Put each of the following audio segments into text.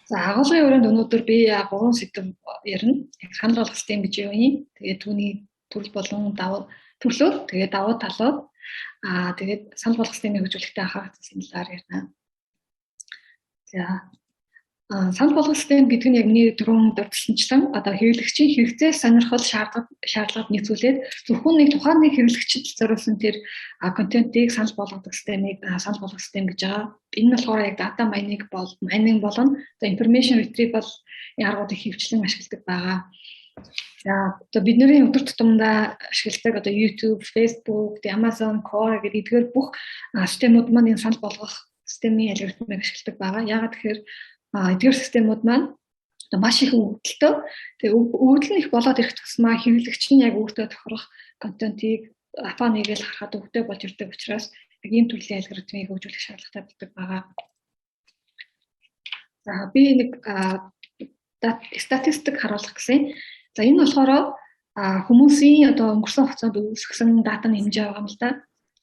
За, агуулгын өрөөнд өнөөдөр би гурван сэдэв ярина. Яг санал болгох систем гэж юу юм? Тэгээд түүний төрөл болон давуу төрлөөр, тэгээд давуу талууд, тэгээд санал болгох системийг хөгжүүлэхдээ анхаарах зүйлсийн талаар ярина. За, санал болгох систем гэдэг нь яг миний түрүүн дурдсанчлан одоо хэрэглэгчийн хэрэгцээ, сонирхол, шаардлагад нийцүүлээд зөвхөн нэг тухайн нэг хэрэглэгчид зориулсан тэр контентыг санал болгодог системийг санал болгох систем гэж байгаа. Энэ нь болохоор яг data mining болон одоо information retrieval аргуудыг хэвчлэн ашигладаг байгаа. За, одоо бидний өдөр тутамдаа ашигладаг одоо YouTube, Facebook, Amazon, Quora гэдэг эдгээр бүх системүүд маань энэ санал болгох системийн алгоритмыг ашигладаг байгаа. Яагаад тэгэхээр эдгээр системүүд маань одоо маш их өгөгдөлтэй. Тэгээ өгөгдөл нь их болоод ирэх тусмаа хэрэглэгч нь яг өөртөө тохирох контентыг апаа нэгээл харахад өвгтэй болж ирдэг учраас яг ийм төрлийн алгоритмыг хөгжүүлэх шаардлагатай болдог байгаа. За, би нэг статистик харуулах гэсэн. За, энэ болохоор хүмүүсийн одоо өнгөрсөн хугацаанд үүсгэсэн датаны хэмжээ байгаа юм л да.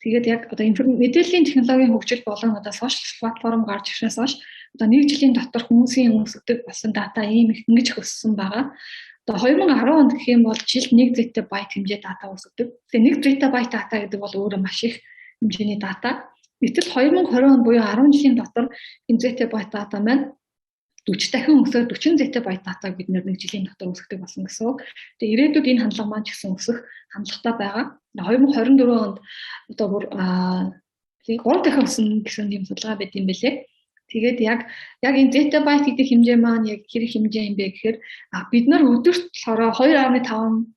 Тэгээд яг одоо мэдээллийн технологийн хөгжил болон одоо social платформ гарч ирснээс хойш одоо нэг жилийн дотор хүмүүсийн үүсгэдэг болсон дата ийм их ингэж өссөн байгаа. Одоо 2010 онд гэх юм бол жилд 1 зетабайт хэмжээ дата үүсгэдэг. Тэгээ 1 зетабайт дата гэдэг бол өөрөө маш их хэмжээний дата. Гэтэл 2020 он буюу 10 жилийн дотор энэ зетабайт дата маань 40 дахин өсөөд 40 зетабайт датаг бид нэг жилийн дотор үүсгэдэг болсон гэсэн үг. Тэгээ ирээдүйд энэ хандлага маань ч гэсэн өсөх хандлагатай байгаа. 2024 онд одоо бүр 3 дахин өснө гэсэн юм судалгаа байт юм бэлээ. Тэгээд яг энэ зетабайт гэдэг хэмжээ маань яг хэр хэмжээ юм бэ гэхээр бид нар өдөрт болохоор 2.5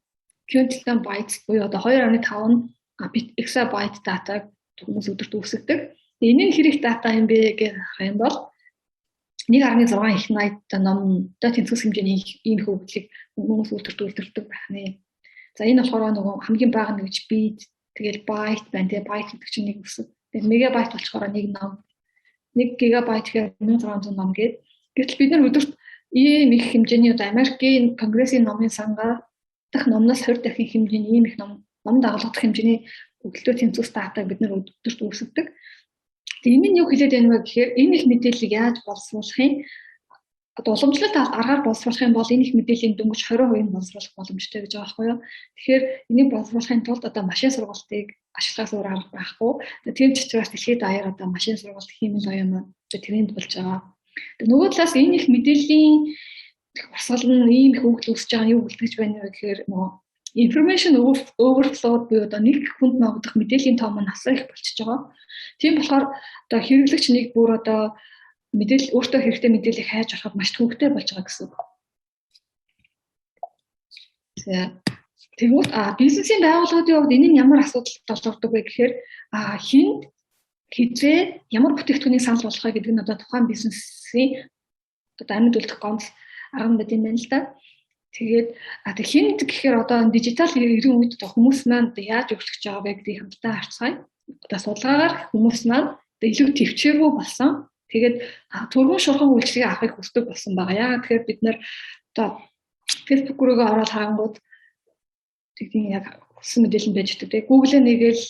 quintillion bytes буюу одоо 2.5 exabyte датаг хүмүүс өдөрт үүсгэдэг. Энэ нь хэр их дата юм бэ гэж харах юм бол 1.6 их 80 номтой тэнцвэрс хэмжээний ийм их өгөгдлийг хүмүүс өдөрт үйлдвэрлэдэг байх нэ. За, энэ болохоор нөгөө хамгийн бага нь гэж бит, тэгэл байт байна, тэгээ байт гэдэг чинь нэг үсэг. Тэгээд мегабайт болохоор нэг ном. 1 гигабайт гэхээр 1600 ном гээд. Гэтэл бид нар өдөрт ийм их хэмжээний, одоо Америкийн Конгрессийн номын сангаар дах номноос 20 дахин хэмжээний ийм их ном дагалдах хэмжээний өгөгдлөө тэнцвэрс датаг бид нар өдөрт үүсгэдэг. Тэгээ энэ нь юу хэлээд байна вэ гэхээр энэ их мэдээллийг яаж боловсруулах юм, одоо уламжлалт аргаар боловсруулах юм бол энэ их мэдээллийн дөнгөж 20% нь боловсруулах боломжтой гэж байгаа байхгүй юу. Тэгэхээр энийг боловсруулахын тулд одоо машин сургалтыг ашиглахаас өөр арга байхгүй. Тийм ч учраас дэлхийд даяар одоо машин сургалт, хиймэл оюун маань тренд болж байгаа. Нөгөө талаас энэ их мэдээллийн урсгал нь ийм их өгөгдөл үүсэж байгаа нь юу үлдэж байна вэ гэхээр нөгөө information overflow буюу одоо нэг хүнд ногдох мэдээллийн тоо маань асар их болчихж байгаа. Тийм болохоор одоо хэрэглэгч нэг бүр одоо мэдээлэл, өөртөө хэрэгтэй мэдээллийг хайж авахад маш төвөгтэй болж байгаа гэсэн үг. За, тэгвэл бизнесийн байгууллагуудын хувьд энэ нь ямар асуудал толгордог вэ гэхээр хэнд, хэзээ, ямар бүтээгдэхүүнийг санал болгох вэ гэдэг нь одоо тухайн бизнесийн одоо амьд үлдэх гол арга нь байт юм байна л да. Тэгээд тэг хэнд гэхээр одоо дижитал эрийн үед одоо хүмүүс маань одоо яаж өөрчлөж байгаа вэ гэдгийг хамтдаа харцгаая. Одоо судалгаагаар хүмүүс маань одоо илүү тэвчээргүй болсон. Тэгээд түргэн шурган үйлчилгээ авахыг хүсдэг болсон байгаа. Яагаад тэгэхээр бид нар одоо Facebook руугаа ороод харангууд тэгтийн яг хүссэн мэдээлэл нь байж өгдөг. Тэгээ Google-ээ нэгээл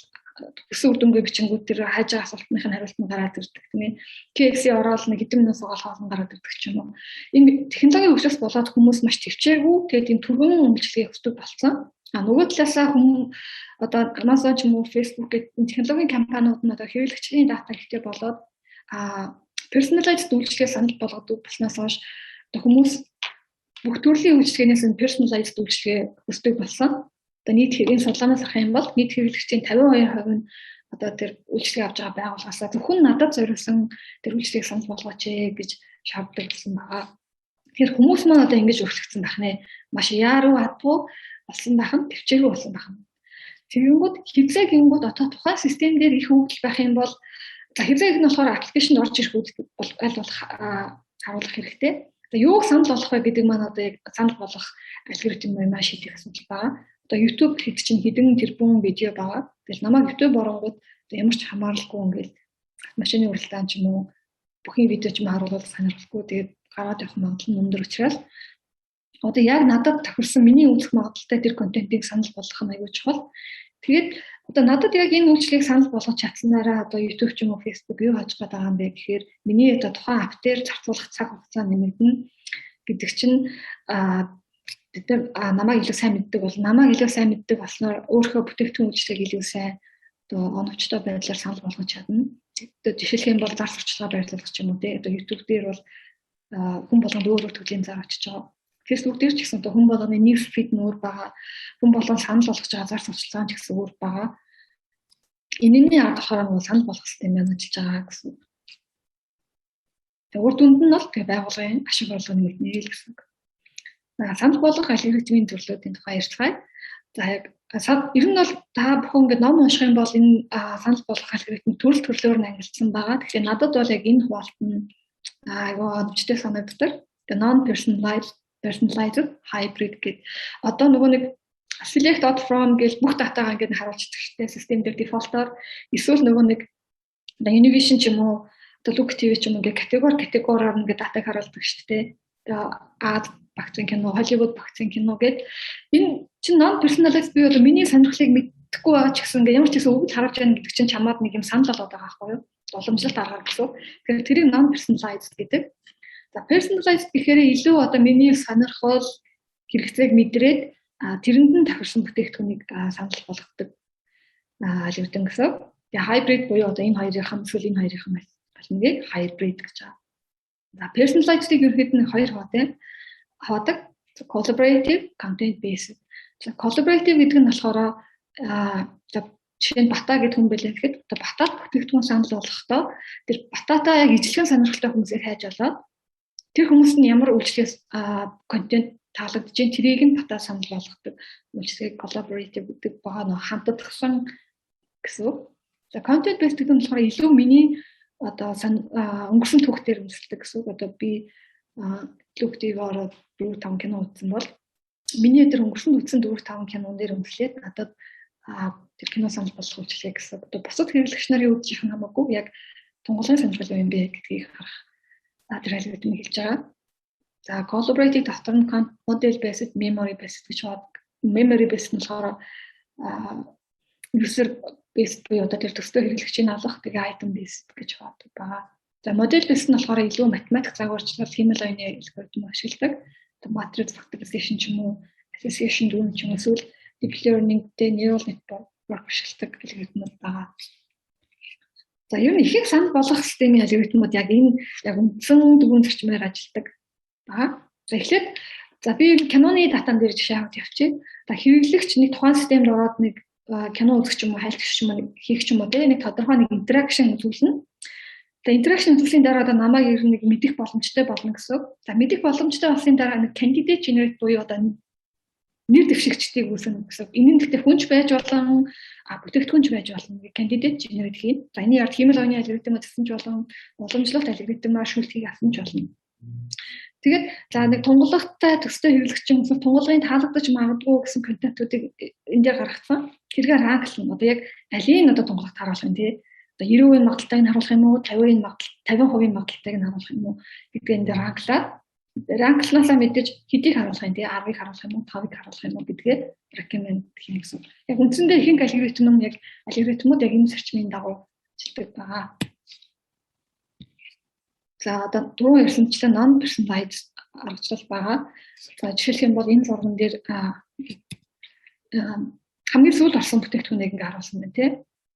хүссэн үр дүнгээ бичингүүд тэр хайж байгаа асуултных нь хариулт нь гараад ирдэг, тийм ээ. KFC ороод нэг хэдэн минут суугаад хоолн гараад ирдэг ч юм уу. Энэ технологийн хөгжлөөс болоод хүмүүс маш тэвчээргүй, тэгээд энэ түргэн үйлчилгээ хүсдэг болсон. А нөгөө талаасаа хүмүүс одоо Amazon ч юм уу, Facebook гэх технологийн компаниуд нь одоо хэрэглэгчдийн дата ихтэй болоод personalized үйлчилгээ санал болгодог болсноос хойш одоо хүмүүс бүх төрлийн үйлчилгээнээс нь personalized үйлчилгээ хүсдэг болсон. Одоо нийт хэргийн судалгаанаас харах юм бол нийт хэрэглэгчдийн 52% нь одоо тэр үйлчилгээ авч байгаа байгууллагаасаа зөвхөн надад зориулсан тэр үйлчилгээг санал болгооч ээ гэж шаарддаг болсон байгаа. Тэгэхээр хүмүүс маань одоо ингэж өөрчлөгдсөн байх нэ. Маш яаруу адгүй болсон байх нь, тэвчээргүй болсон байх нь. Тэгэнгүүт хэзээ гингүүд одоо тухайн систем дээр их өгөгдөл байх юм бол, за, хэзээ гэх нь болохоор application д орж ирэх үйлдэл бол аль болох харуулах хэрэгтэй. Одоо юуг санал болгох вэ гэдэг маань одоо яг санал болгох алгоритм юм аа шийдэх асуудал байгаа. Одоо YouTube гэхэд чинь хэдэн тэрбум видео байгаа. Тэгэл намайг YouTube оронгууд одоо ямар ч хамааралгүй ингээл машины уралдаан ч юм уу, бүхний видео ч юм харуулвал сонирхолгүй, тэгээд гараад явах магадлал нь өндөр учраас одоо яг надад тохирсон, миний үзэх магадлалтай тэр контентыг санал болгох нь аюул чухал. Тэгээд Одоо надад яг энэ үйлчлэгийг санал болгож чадсанараа одоо YouTube ч юм уу, Facebook юу хожих гээд байгаа юм бэ гэхээр миний одоо тухайн app дээр зарцуулах цаг хугацаа нэмэгдэнэ гэдэг чинь бид нар намайг илүү сайн мэддэг бол, намайг илүү сайн мэддэг болсноор өөрийнхөө бүтээгдэхүүн, үйлчилгээг илүү сайн, одоо оновчтой байдлаар санал болгож чадна. Одоо жишээлх юм бол зар сурталчилгаа байрлуулах ч юм уу, те, одоо YouTube дээр бол хүн болгонд өөр өөр төрлийн зар очиж байгаа. Facebook дээр ч гэсэн одоо хүн болгоны news feed нь өөр байгаа. Хүн болгон санал болгож байгаа зар сурталчилгаа ч гэсэн өөр байгаа. Энэний ард болохоор нөгөө санал болгох систем ажиллаж байгаа гэсэн үг. Тэгээ үр дүнд нь бол тэгээ байгууллагын ашиг орлого нэмэгдэнэ л гэсэн үг. За, санал болгох алгоритмын төрлүүдийн тухай ярьцгаая. За, яг ер нь бол та бүхэн ингээд ном унших юм бол энэ санал болгох алгоритм төрөл төрлөөр нь ангилсан байгаа. Тэгэхээр надад бол яг энэ хуваалт нь айгүй оновчтой санагддаг. Тэгээ non personalized, personalized hybrid гэдэг одоо нөгөө нэг select all from гэж бүх датагаа ингээд харуулчихдаг штэ, систем дээр default оор. Эсвэл нөгөө нэг одоо Univision ч юм уу, одоо Look TV ч юм уу, ингээд категори категориор ингээд датаг харуулдаг штэ. Тэгээ Ази багцын кино, Холливуд багцын кино гэд энэ чинь non personalized буюу одоо миний сонирхлыг мэдэхгүй байгаа ч гэсэн ингээд ямар ч гэсэн өгөл харуулж байна гэдэг чинь чамаад нэг юм санал болгоод байгаа байхгүй юу? Уламжлалт арга гэсэн. Тэгэхээр тэрийг non personalized гэдэг. За, personalized гэхээр илүү одоо миний сонирхол, хэрэгцээг мэдрээд тэрэнд нь тохирсон бүтээгдэхүүнийг санал болгодог алгоритм гэсэн. Тэгээ hybrid буюу одоо энэ хоёрын хам эсвэл энэ хоёрын хам аль нэгийг hybrid гэж байгаа. За, personalized-ийг ерөнхийд нь хоёр хуваатай хуваадаг. Collaborative, content based. За, collaborative гэдэг нь болохоор за, жишээ нь Бата гэдэг хүн байлаа гэхэд одоо Батад бүтээгдэхүүн санал болгохдоо тэр Бататай яг ижилхэн сонирхолтой хүмүүсийг хайж олоод тэр хүмүүс нь ямар үйлчлэгээс, контент таалагдж байна, тэрийг нь Бата санал болгодог. Үйлчлэгийг collaborative гэдэг байгаа, нөө хамтдагсан гэсэн үг. За, content based гэдэг нь болохоор илүү миний одоо өнгөрсөн түүх дээр үндэслэдэг гэсэн үг. Одоо би Look TV ороод 4 5 кино үзсэн бол миний тэр өнгөрсөн үзсэн 4 5 кинон дээр үндэслээд надад тэр кино санал болгох үйлчлэг гэсэн. Одоо бусад хэрэглэгч нарын үзчих нь хамаагүй, яг тунгалын сонирхол юм бэ гэдгийг харах тэр алгоритмыг хэлж байгаа. За, collaborative дотор нь model based, memory based гэж байна. Memory based нь болохоор user based буюу одоо тэр төстэй хэрэглэгчийг авах, тэгээ item based гэж байдаг байгаа. За, model based нь болохоор илүү математик загварчлал, хиймэл оюуны алгоритм ашигладаг. Одоо matrix factorization ч юм уу, association rule ч юм уу, эсвэл deep learning-тэй neural network ашигладаг алгоритмууд байгаа. За, ер нь ихэнх санал болгох системийн алгоритмууд яг энэ яг үндсэн дөрвөн зарчмаар ажилладаг байгаа. За, эхлээд за би киноны датан дээр жишээ аваад явчих. За, хэрэглэгч нэг тухайн системд ороод нэг кино үзэх ч юм уу, хайлтгах ч юм уу, хийх ч юм уу, тийм нэг тодорхой нэг interaction үзүүлнэ. За, interaction үзүүлсийн дараа одоо намайг ер нь нэг мэдэх боломжтой болно гэсэн. За, мэдэх боломжтой болсны дараа нэг candidate generate буюу одоо нэр дэвшигчдийг үүсгэнэ гэсэн. Энэ нь гэхдээ хүн ч байж болно, бүтээгдэхүүн ч байж болно. Candidate generate хийн. За, энэ ард хиймэл оюуны алгоритм зассан ч болно, уламжлалт алгоритмаар шүүлтгийг авсан ч болно. Тэгээд за нэг тунгалгатай төстэй хэрэглэгчин эсвэл тунгалгын таалагдаж магадгүй гэсэн контентуудыг энэ дээр гаргацсан. Тэргээр rank лна. Одоо яг алийг одоо тунгалгад харуулах юм, тий. Одоо 90% магадлалтайг нь харуулах юм уу, 50% магадлал, 50% магадлалтайг нь харуулах юм уу гэдгээ энэ дээр rank лаад, rank лнаасаа мэдээж хэдийг харуулах юм, тий, 10-ыг харуулах юм уу, 5-ыг харуулах юм уу гэдгээ recommend хийх гэсэн. Яг үндсэндээ ихэнх алгоритм нь яг алгоритмууд яг энэ зарчмын дагуу ажилладаг байгаа. За, одоо түрүү ярьсанчлан non personalized аргачлал байгаа. За, жишээлх юм бол энэ зурган дээр хамгийн сүүлд орсон бүтээгдэхүүнийг ингээ харуулсан байна, тий.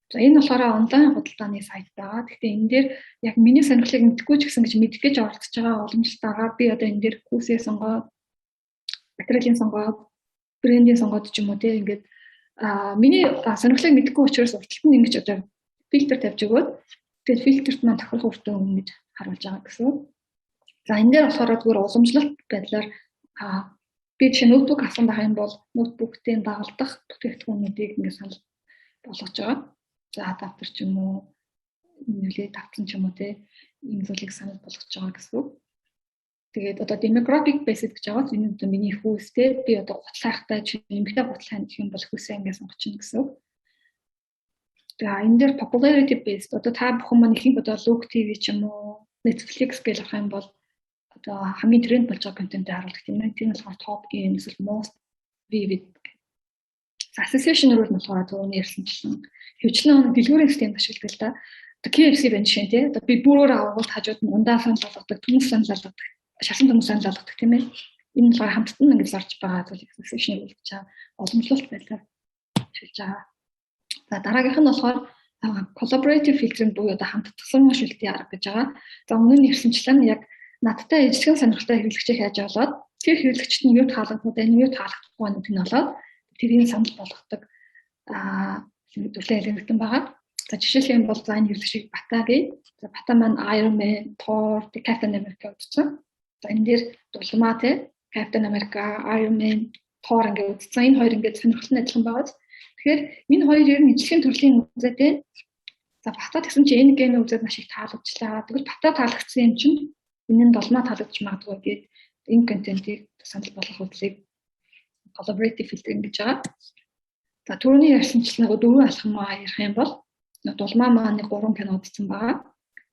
За, энэ болохоор онлайн худалдааны сайт байгаа. Гэхдээ энэ дээр яг миний сонирхлыг мэдэхгүй ч гэсэн гэж мэдэх гэж оролцож байгаа уламжлалтаагаар би одоо энэ дээр хүүсээ сонгоод, материалын сонгоод, брендийн сонгоод ч юм уу, тий, ингээд миний сонирхлыг мэдэхгүй учраас урталт нь ингэж одоо фильтр тавьж өгөөд, тэгээд фильтрт маань тохирох үртэн ингэж харуулж байгаа гэсэн. За, энэ дээр болохоор зүгээр уламжлалт байдлаар би жишээ ноутбук авсан байх юм бол ноутбуктэй дагалдах бүтээгдэхүүнүүдийг ингэ санал болгож байгаа. За, адаптер ч юм уу, нөлөө тавцсан ч юм уу, те, ийм зүйлийг санал болгож байгаа гэсэн үг. Тэгээд одоо demographic based гэж байгаа. Энэ одоо миний хүүс, те, би одоо гутал хайхтай чи эмэгтэй гутал хайх гэх юм бол хүүсээ ингэ сонгочихно гэсэн үг. Тэгээ энэ дээр popularity based, одоо та бүхэн маань ихэнх одоо Look TV ч юм уу, Netflix гэж авах юм бол одоо хамгийн тренд болж байгаа контентыг харуулдаг, тийм ээ. Тэр нь болохоор top in эсвэл most viewed. За, association rule нь болохоор түрүүний ярьсанчлан хөвчлэн дэлгүүрийн системд ашигладаг л да. Одоо KFC байна жишээ нь, тий. Одоо би бүрөөр авангууд хажууд нь ундаа санал болгодог, төмөс санал болгодог, шарсан төмөс санал болгодог, тийм ээ. Энэ нь болохоор хамтд нь ингэж зарж байгаа зүйлийг association rule гэж байгаа. Уламжлалт байдлаар ашиглаж байгаа. За, дараагийнх нь болохоор collaborative filtering буюу одоо хамтдсан шүлтийн арга гэж байгаа. За, өмнө нь ярьсанчлан яг надтай ижилхэн сонирхолтой хэрэглэгчийг хайж олоод, тэр хэрэглэгчд нь юу таалагдах вэ, юу таалагдахгүй байна гэдгийг нь олоод тэрийг санал болгодог төрлийн алгоритм байгаа. За, жишээлх юм бол за энэ хэрэглэгчийг Бата гээ. За, Бата маань Iron Man, Thor, Captain America үзсэн. За, энэ дээр Дулмаа те, Captain America, Iron Man, Thor ингээд үзсэн. Энэ хоёр ингээд сонирхол нь адилхан байгаа. Тэгэхээр энэ хоёр ер нь ижилхэн төрлийн үзээтэй. За, Бата гэсэн чинь Endgame үзээд маш их таалагдчихлаа. Тэгвэл Бата таалагдсан юм чинь энэ нь Дулмаа таалагдж магадгүй гээд энэ контентийг санал болгох үзлийг collaborative filtering гэж байгаа. За, түрүүний ярьсанчлан нөгөө дөрвөн алхам ярих юм бол Дулмаа маань нэг гурван кино үзсэн байгаа.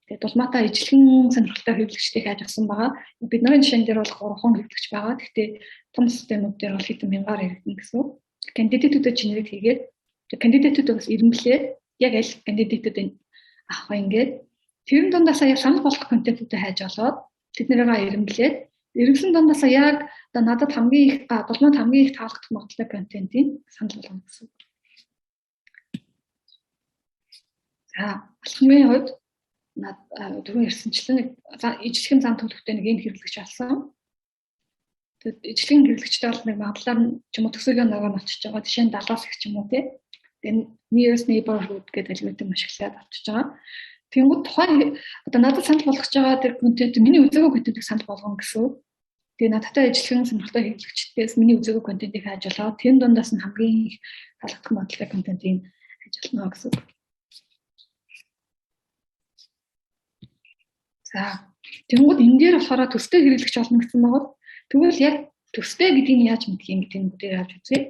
Тэгээд Дулмаатай ижилхэн сонирхолтой хэрэглэгчдийг хайж авсан байгаа. Бидний жишээн дээр бол гурван хэрэглэгч байгаа. Гэхдээ том системүүд дээр бол хэдэн мянгаар яригдана гэсэн үг. Candidate үүдээ generate хийгээд, candidate үүдээ бас эрмэлээд, яг аль candidate үүдийг авах вэ ингээд тэрэн дундаасаа яг санал болгох контентуудыг хайж олоод, тэднэрээ эрэмблээд, эргэсэн дундаасаа яг одоо надад хамгийн их, Дулмаанд хамгийн их таалагдах магадлалтай контентийг санал болгоно гэсэн үг. За, алхмын хувьд над дөрөв ярьсанчлан нэг ижилхэн зам төлөвтэй нэг ийм хэрэглэгч олсон. Тэгээд ижилхэн хэрэглэгчтэй бол нэг магадлалаар ч юм уу төсөөллийн ногоо олчиж байгаа. Жишээ нь 70-аас их ч юм уу, тий. Тэгээд nearest neighborhood гэдэг алгоритм ашиглаад олчиж байгаа. Тэнгүүд тухайн одоо надад санал болгож байгаа тэр контент миний үзээгүй контентыг санал болгоно гэсэн үг. Тэгээ надтай ижилхэн сонирхолтой хэрэглэгчдээс миний үзээгүй контентыг хайж олоод, тэр дундаас нь хамгийн их таалагдах магадлалтай контентыг хайж олно гэсэн үг. За, тэнгүүд энэ дээр болохоор төстэй хэрэглэгч олно гэсэн байгаа. Тэгвэл яг төстэй гэдгийг яаж мэдэх юм гэдгийг бүгдээр авч үзье.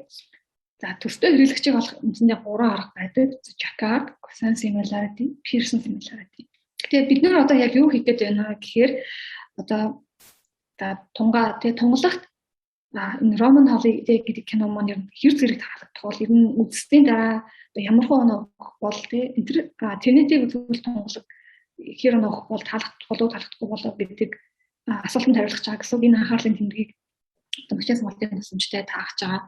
За, төстэй хэрэглэгчийг олох үндсэндээ гурван арга байдаг. Jaccard, Cosine similarity, Pearson similarity. Тэгээ бид нар одоо яг юу хийх гээд байна гэхээр одоо за тунгаа тэгээ тунгалагт энэ Roman Holiday гэдэг кино маань ер нь хэр зэрэг таалагдах бол ер нь үзсний дараа одоо ямар хуу оноо өгөх бол тий Tenet-ийг үзвэл тунгалаг хэр оноо өгөх бол, таалагдах болов таалагдахгүй болов гэдэг асуултанд хариулах байгаа гэсэн үг. Энэ анхаарлын тэмдгийг одоо машин сургалтын тусламжтай таах байгаа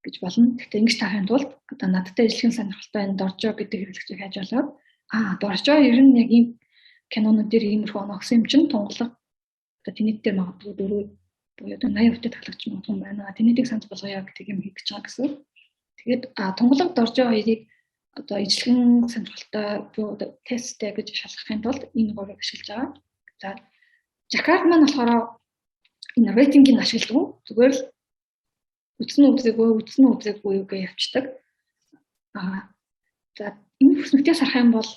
гэж болно. Гэхдээ ингэж таахын тулд одоо надтай ижилхэн сонирхолтой энэ Доржо гэдэг хэрэглэгчийг хайж олоод, Доржо ер нь яг ийм кинонууд дээр иймэрхүү оноо өгсөн юм чинь тунгалаг одоо Tenet дээр магадгүй 4 буюу одоо 80% таалагдж магадгүй юм байна. Tenet-ийг санал болгоё гэдэг юм хийх гэж байгаа гэсэн. Тэгээд тунгалаг Доржо хоёрыг одоо ижилхэн сонирхолтой буюу одоо тесттэй гэж шалгахын тулд энэ гурвыг ашиглаж байгаа. За, Jaccard маань болохоор энэ рейтингийг ашигладаг. Зүгээр л үзсэн үзээгүй, үзсэн үзээгүй юу гэж явцдаг. За, энэ хүснэгтээс харах юм бол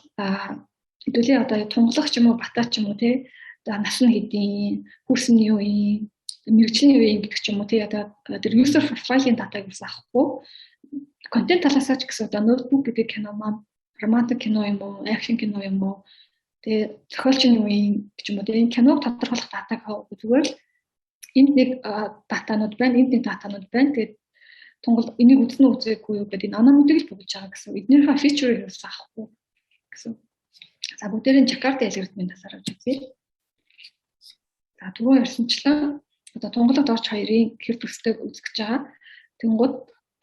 хэдүүлээ одоо тунгалаг ч юм уу, Бата ч юм уу, тий, за нас нь хэдийн, хүйс нь юу юм, мэргэжил нь юу юм гэдэг ч юм уу, тий, одоо тэр user profile-ийн датаг бас авахгүй, контент талаасаа ч гэсэн одоо Notebook гэдэг кино маань романтик кино юм уу, action кино юм уу, тэгээ зохиолч нь юу юм гэж юм уу, тэгээ энэ киног тодорхойлох датаг зүгээр л энд нэг датанууд байна, энд нэг датанууд байна. Тэгээд тунгал энийг үзсэн үү үзээгүй юу гэдэг энэ оноонуудыг л бөглөж байгаа гэсэн. Эднийхээ feature ыг юус авахгүй гэсэн. За, бүгдээрийн Jaccard алгоритмын талаар авч үзье. За, түрүүн ярьсанчлан одоо тунгалаг Дорж хоёрын хэр төстэй үзэж байгаа. Тэнгууд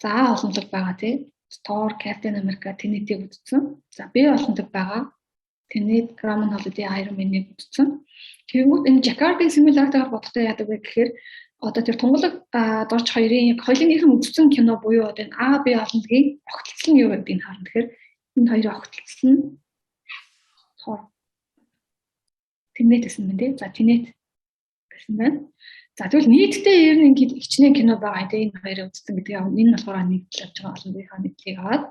за А олонлог байгаа, тий. Thor, Captain America, Tenet-ийг үзсэн. За, Б олонлог байгаа. Tenet, Roman Holiday, Iron Man-ыг үзсэн. Тэгэнгүүт энэ Jaccard-ийн similarity-гаар бодохдоо яадаг вэ гэхээр одоо тэр тунгалаг Дорж хоёрын хоёулынх нь үзсэн кино буюу одоо энэ А, Б олонлогийн огтлцол нь юу гэдгийг харна. Тэгэхээр энэ хоёрын огтлцол нь Thor, Tenet гэсэн байна, тий. За, Tenet гэсэн байна. За, тэгвэл нийтдээ ер нь ингээд хичнээн кино байгаа, тий, энэ хоёрыг үзсэн гэдгийг энэ нь болохоор нэгдэл авч байгаа олонлогийнхаа нэгдлийг аваад,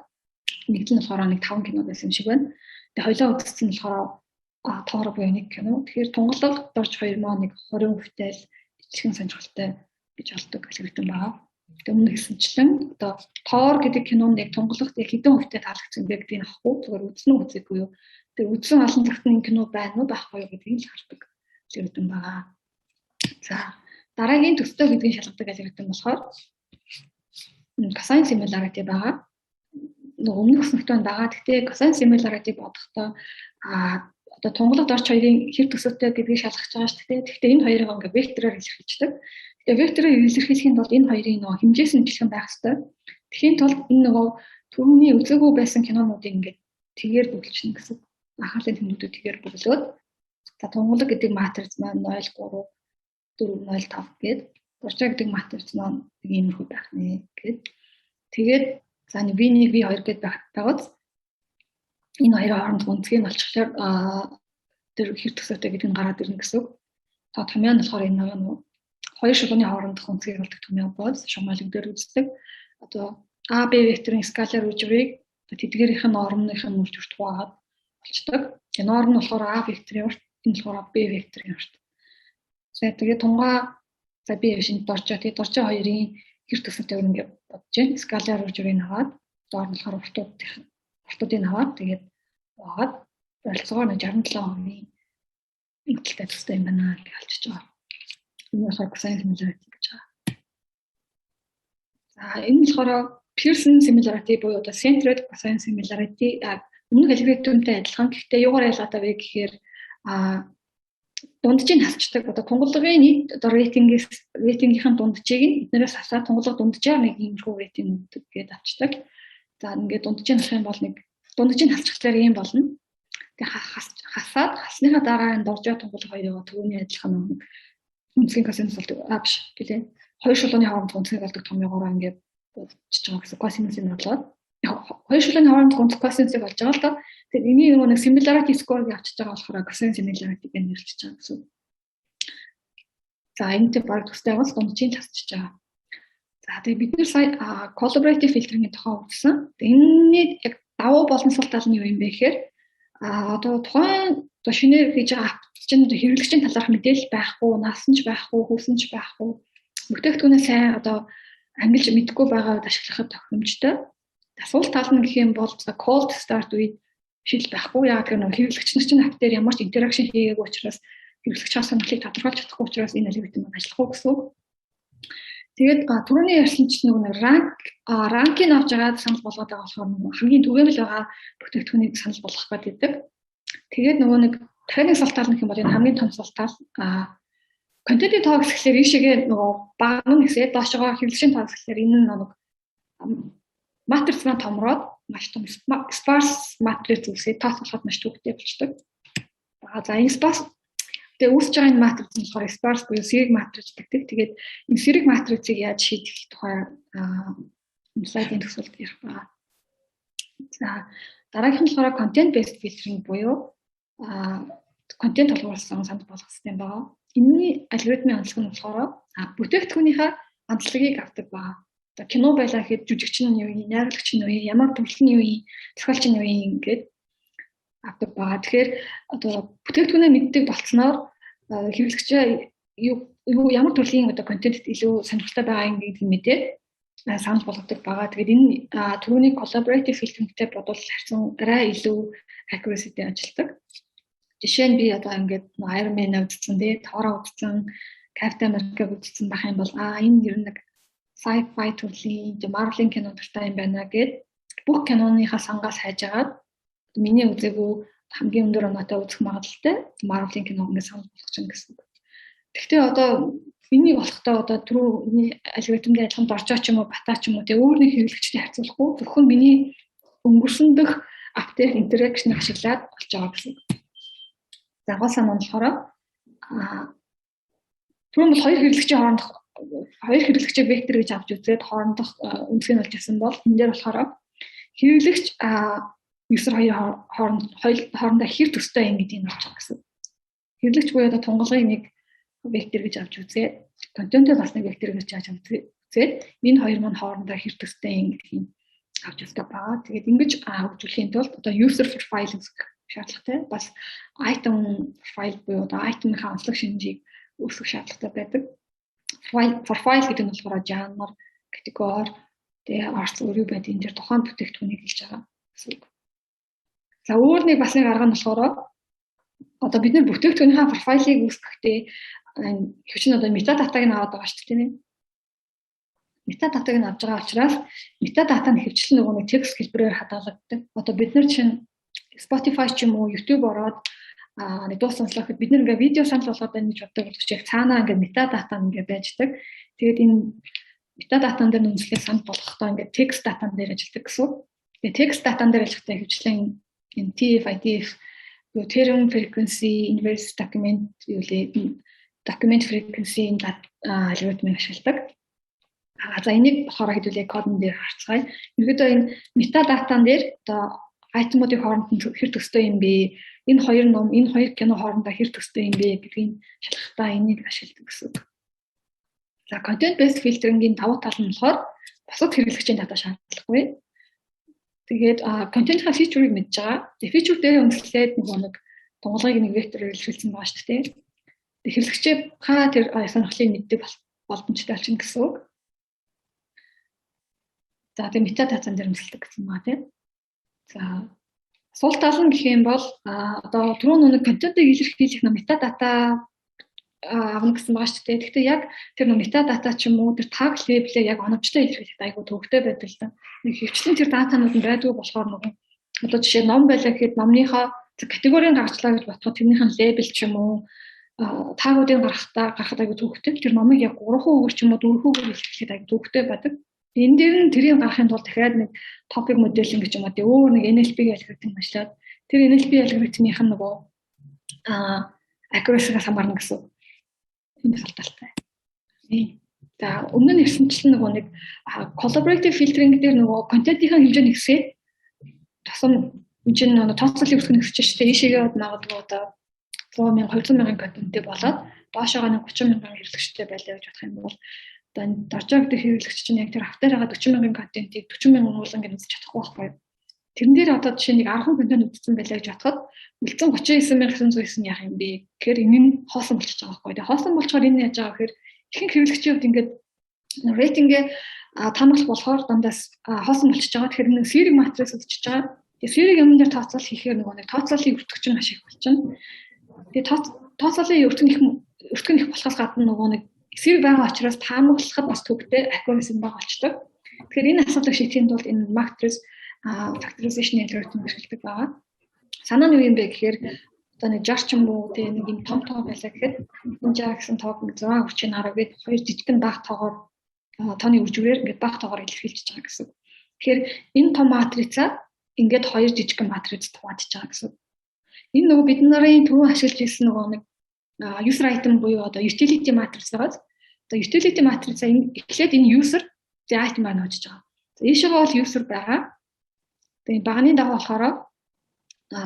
нэгдэл нь болохоор нэг 5 кино байсан юм шиг байна. Тэгээ хоёлоо үзсэн нь болохоор Thor буюу нэг кино. Тэгэхээр тунгалаг Дорж хоёр маа нэг 20% л ижилхэн сонирхолтой гэж олдог алгоритм байгаа. Тэгээ өмнө хэлсэнчлэн одоо Thor гэдэг кинонд яг тунгалагт яг хэдэн хувьтай таалагдсан бэ гэдгийг авахгүй, зүгээр үзсэн үү үзээгүй юу. Тэгээ үзсэн олон цагт энэ кино байна уу байхгүй юу гэдгийг л хардаг алгоритм байгаа. За, дараагийн төстэй гэдгийг шалгадаг алгоритм болохоор Cosine similarity байгаа. Нөгөө өмнөх өснөгтэй байгаа. Гэхдээ cosine similarity бодохдоо одоо тунгалаг, дорж хоёрын хэр төсөөтэй гэдгийг шалгаж байгаа шүү дээ. Гэхдээ энэ хоёрыг ингээ вектороор илэрхийлждэг. Тэгээ вектороор илэрхийлэхийн тулд энэ хоёрын нөгөө хэмжээс нь ижилхэн байх ёстой. Тэгэхийн тулд энэ нөгөө түрүүний үзээгүй байсан кинонуудыг ингээд тэгээр бөглөжнө гэсэн. Анхаарлын тэмдгүүдүүд тэгээр бөглөөд, за, тунгалаг гэдэг матриц маань 0 3 4 0 5 гээд, доржоо гэдэг матриц маань нэг иймэрхүү байх нэ гээд, тэгээд за, V1, V2 гээд байгааз энэ хоёрын хооронд гүнзгий нь олчихлоор тэр хэр төсөөтэй гэдэг нь гараад ирнэ гэсэн үг. Та томьёо нь болохоор энэ нэг хоёр шулууны хоорондох гүнзгийг болдог томьёо боос шумайлаг дээр үздэг. Одоо А, Б векторын скалар үжвэрийг тэдгээрийнх нь нормных нь үр дүрт хуваагаад болчдөг. Тэгээ норм нь болохоор А векторын урт, энэ болохоор Б векторын урт. За, тэгээ тунгаа, за, би шинэ доржоо, тэгээ доржоо хоёрын хэр төсөлтэй ингэ бодож байна. Скалар үжвэрийг аваад, доор нь болохоор уртуудыг аваад, тэгээд хуваагаад ойролцоогоор 67% нэгдэлтэй төстэй юм байна гэж олчиж байгаа. Энэ болохоор cosine similarity гэж байгаа. За, энэ болохоор Pearson similarity буюу одоо centered cosine similarity, өмнөх алгоритмтай адилхан. Гэхдээ юугаар ялгаатай вэ гэхээр дунджийг хасчдаг. Одоо тунгалгын нийт одоо рейтингийнхэн дунджийг нь эднэрээс хасаад тунгалга дунджаар нэг иймэрхүү рейтинг өгдөг гэдээ авчдаг. За, ингээд дунджийг хасах юм бол нэг дунджийг хасчихлаар ийм болно. Тэгээ хасаад, хасныхаа дараа энэ доржоо, тунгалаг хоёроо төвний адилхан үнцгийн косинус болдог. А, биш гэлээ. Хоёр шулууны хооронд үнцгийг болдог томьёогоороо ингээд бодчихж байгаа гэсэн, косинусын болоод хоёр шулууны хооронд гүнзгий косинусыг болж байгаа л доо. Тэгэхээр энийг нөгөө нэг similarity score-ыг авчиж байгаа болохоор cosine similarity гэж нэрлэж байгаа гэсэн. За, энэтэй баг төстэй бас дунджийн тасчиж байгаа. За, тэгээ бид нэр сая collaborative filtering-ийн тухай үзсэн. Энэний яг давуу болон сул тал нь юу юм бэ гэхээр одоо тухайн одоо шинээр хийж байгаа app чинь хэрэглэгчийн талаарх мэдээлэл байхгүй, насан ч байхгүй, хүйсэн ч байхгүй, бүтээгдэхүүнээ сайн одоо ангилж мэдэхгүй байгаа үед ашиглахад тохиромжтой. Сул тал нь гэх юм бол cold start үед шил байхгүй. Яг тэр нэг хэрэглэгч нар чинь app дээр ямар ч interaction хийгээгүй учраас, хэрэглэгч сонирхлыг тодорхойлж чадахгүй учраас энэ алгоритм ажиллахгүй гэсэн үг. Тэгээд түрүүний ярьсан чинь нөгөө нэг rank ийг авч байгаа, санал болгоод байгаа болохоор нөгөө хамгийн түгээмэл байгаа бүтээгдэхүүнийг санал болгох гэдэг. Тэгээд нөгөө нэг дахиад сул тал гэх юм бол энэ хамгийн том сул тал, контентын тоо гэхлээр ийшээгээ нөгөө бага нь гэсээ доошогоо, хэрэглэгчийн тоо гэхлээр энэ нь нэг матриц маань томроод маш том sparse матриц үүсээд тооцоолоход маш төвөгтэй болчдөг. За, энэ sparse, тэгээ үүсэж байгаа энэ матриц нь болохоор sparse буюу сэрэг матриц гэдэг. Тэгээд энэ сэрэг матрицыг яаж шийдэх тухай слайдын төсөлд ярих байгаа. За, дараагийнх нь болохоор content based filtering буюу контент тулгуурласан санал болгох систем байгаа. Энэний алгоритмын онцлог нь болохоор бүтээгдэхүүнийхээ онцлогийг авдаг байгаа. Одоо кино байлаа гэхэд жүжигч нь юу юм, найруулагч нь юу юм, ямар төрөл нь юу юм, зохиолч нь юу юм гээд авдаг байгаа. Тэгэхээр одоо бүтээгдэхүүнээ мэддэг болцсноор хэрэглэгчээ юу ямар төрлийн одоо контент илүү сонирхолтой байгаа юм гэдгийг мэдээд санал болгодог байгаа. Тэгээд энэ түрүүний collaborative filtering-тэй бодвол харьцан арай илүү accuracy-тэй ажилладаг. Жишээ нь би одоо ингээд Iron Man үзсэн тий, Thor үзсэн, Captain America үзсэн байх юм бол энэ ер нь нэг sci-fi төрлийн Marvel-ын кино дуртай юм байна гэд бүх киноныхаа сангаас хайж агаад миний үзээгүй хамгийн өндөр оноотой үзэх магадлалтай Marvel-ын киног ингээд санал болгож байна гэсэн үг. Гэхдээ одоо энийг болохдоо одоо түрүүний алгоритмын адилхан доржоо ч юм уу, бата ч юм уу, тэгээ өөр нэг хэрэглэгчтэй харьцуулахгүй, зөвхөн миний өнгөрсөн дэх app дээр interaction ашиглаад болж байгаа гэсэн. За, гол санаа нь болохоор түрүүн бол хоёр хэрэглэгчийн хоорондох, хоёр хэрэглэгчийг вектор гэж авч үзээд хоорондох үнцгийг олж авсан бол энэ дээр болохоор хэрэглэгч user хоёр хооронд хоорондоо хэр төстэй юм гэдгийг олж байгаа гэсэн. Хэрэглэгч буюу одоо тунгалгыг нэг вектор гэж авч үзээд, контентоо бас нэг вектор гэж авч үзээд, энэ хоёр маань хоорондоо хэр төстэй юм гэдгийг авч үздэг байгаа. Тэгээд ингэж хөгжүүлэхийн тулд одоо user profile үүсгэх шаардлагатай. Бас item profile буюу одоо item-ийн онцлог шинжийг үүсгэх шаардлагатай байдаг. Profile гэдэг нь болохоор жанр, категори, тэгээ арц өөр юу байдаг, энэ дэр тухайн бүтээгдэхүүнийг хэлж байгаа гэсэн үг. За, өөр нэг бас нэг арга нь болохоор одоо бид нар бүтээгдэхүүнийхээ profile ыг үүсгэхдээ хөвчин одоо metadata г нь аваад байгаа шүү дээ, тийм ээ. Metadata-г нь авч байгаа учраас metadata нь хөвчлэн нөгөө нэг текст хэлбэрээр хадгалагддаг. Одоо бид нар чинь Spotify ч юм уу, YouTube ороод нэг дуу сонслоход бид нар ингээ видео санал болгоод байна гэж боддог боловч яг цаанаа ингээ metadata ингээ байждаг. Тэгээд энэ metadata-н дээр үндэслэх санал болгохдоо ингээ текст data-н дээр ажилладаг гэсэн. Тэгээд текст data-н дээр ажиллахдаа хөвчлэн энэ TF, IDF юу, term frequency, inverse document юу лээ, document frequency алгоритмыг ашигладаг. За, энийг болохоор хэдүүлээ кодон дээр харцгаая. Ерөнхийдөө энэ metadata-н дээр одоо item-уудын хооронд нь хэр төстэй юм бэ? Энэ хоёр ном, энэ хоёр кино хоорондоо хэр төстэй юм бэ гэдгийг шалгахдаа энийг ашигладаг гэсэн үг. За, content based filtering-ийн давуу тал нь болохоор бусад хэрэглэгчийн data шаардлагагүй. Тэгээд контентын feature-ыг мэдж байгаа. Тэгээд feature дээр үндэслээд нөгөө нэг тунгалгыг нэг вектороор илэрхийлсэн байгаа шүү дээ. Тэгээд хэрэглэгчээ хаа тэр сонирхлыг мэддэг боломжтой болчихно гэсэн үг. За, тэгээд metadata-н дээр үндэслэдэг гэсэн байгаа, тийм. За, сул тал нь гэх юм бол одоо түрүүн нэг контентыг илэрхийлэх нэг metadata авна гэсэн байгаа шүү дээ. Гэхдээ яг тэр нэг metadata ч юм уу, тэр tag label-ээ яг оновчтой илэрхийлэх айгүй төвөгтэй байдаг л да. Нэг хөвчлэн тэр data-нууд нь байдгүй болохоор нөгөө одоо жишээ ном байлаа гэхэд номныхоо категорийг гаргачлаа гэж бодоход тэрнийх нь label ч юм уу, tag-уудыг гаргахад айгүй төвөгтэй. Тэр номыг яг 3 хүүгээр ч юм уу, 4 хүүгээр илэрхийлэхэд айгүй төвөгтэй байдаг. Энэ дээр нь тэрийг гаргахын тулд дахиад нэг topic modeling гэж юм аа, өөр нэг NLP алгоритм ажиллаад тэр NLP алгоритмынх нь нөгөө accuracy-гаас хамаарна гэсэн. Энэ сул талтай. За, өмнө нь ирсэнчлэн нөгөө нэг collaborative filtering дээр нөгөө контентын хэмжээ нэгсээд тусам энэ чинь нөгөө тооцоолын өртөг нэгсэж штэ, ийшээгээ магадгүй одоо 100 мянга, 200 мянган контенттэй болоод доошоогоо нэг 30 мянган хэрэглэгчтэй байлаа гэж бодох юм бол одоо энэ Доржоо гэдэг хэрэглэгч чинь яг тэр автаар байгаа 40 мянган контентыг 40 мянган уулан гэж үзэж чадахгүй байхгүй юу? Тэрэн дээр одоо жишээ нэг 10 контент үзсэн байлаа гэж бодоход үлдсэн 39,909 яах юм бэ? Тэгэхээр энэ нь хоосон болчихж байгаа байхгүй юу? Тэгээ хоосон болчоор энэ яаж байгаа гэхээр ихэнх хэрэглэгчийн хувьд ингээд рейтингээ таамаглах болохоор дандаа хоосон болчихж байгаа. Тэгэхээр нэг сэрэг матриц үзчихэж байгаа. Тэгээ сэрэг юм дээр тооцоол хийхээр нөгөө нэг тооцоолын өртөг чинь маш их болчихно. Тэгээ тооцоолын өртөг нь их болохоос гадна нөгөө нэг эсрэг байгаа учраас таамаглахад бас төвөгтэй, accuracy бага болчдөг. Тэгэхээр энэ асуудлыг шийдэхийн тулд энэ matrix factorization algorithm ашигладаг байгаа. Санаа нь юу юм бэ гэхээр одоо нэг 60 ч юм уу, тэгээ нэг юм том тоо байлаа гэхэд энэ 60 гэсэн тоог 6 хүчин 10 гээд хоёр жижигхэн бага тоогоор, тооны үржвэрээр ингээд бага тоогоор илэрхийлж байгаа гэсэн. Тэгэхээр энэ том матрицаа ингээд хоёр жижигхэн матриц хуваадж байгаа гэсэн. Энэ нөгөө бид нарын түрүүн ашиглаж ирсэн нөгөө нэг user item буюу одоо utility matrix байгаа. Одоо utility matrix энэ эхлээд энэ user, тэгээ item маань хожиж байгаа. За, ийшээгээ бол user байгаа. Тэгээ баганы дагуу болохоор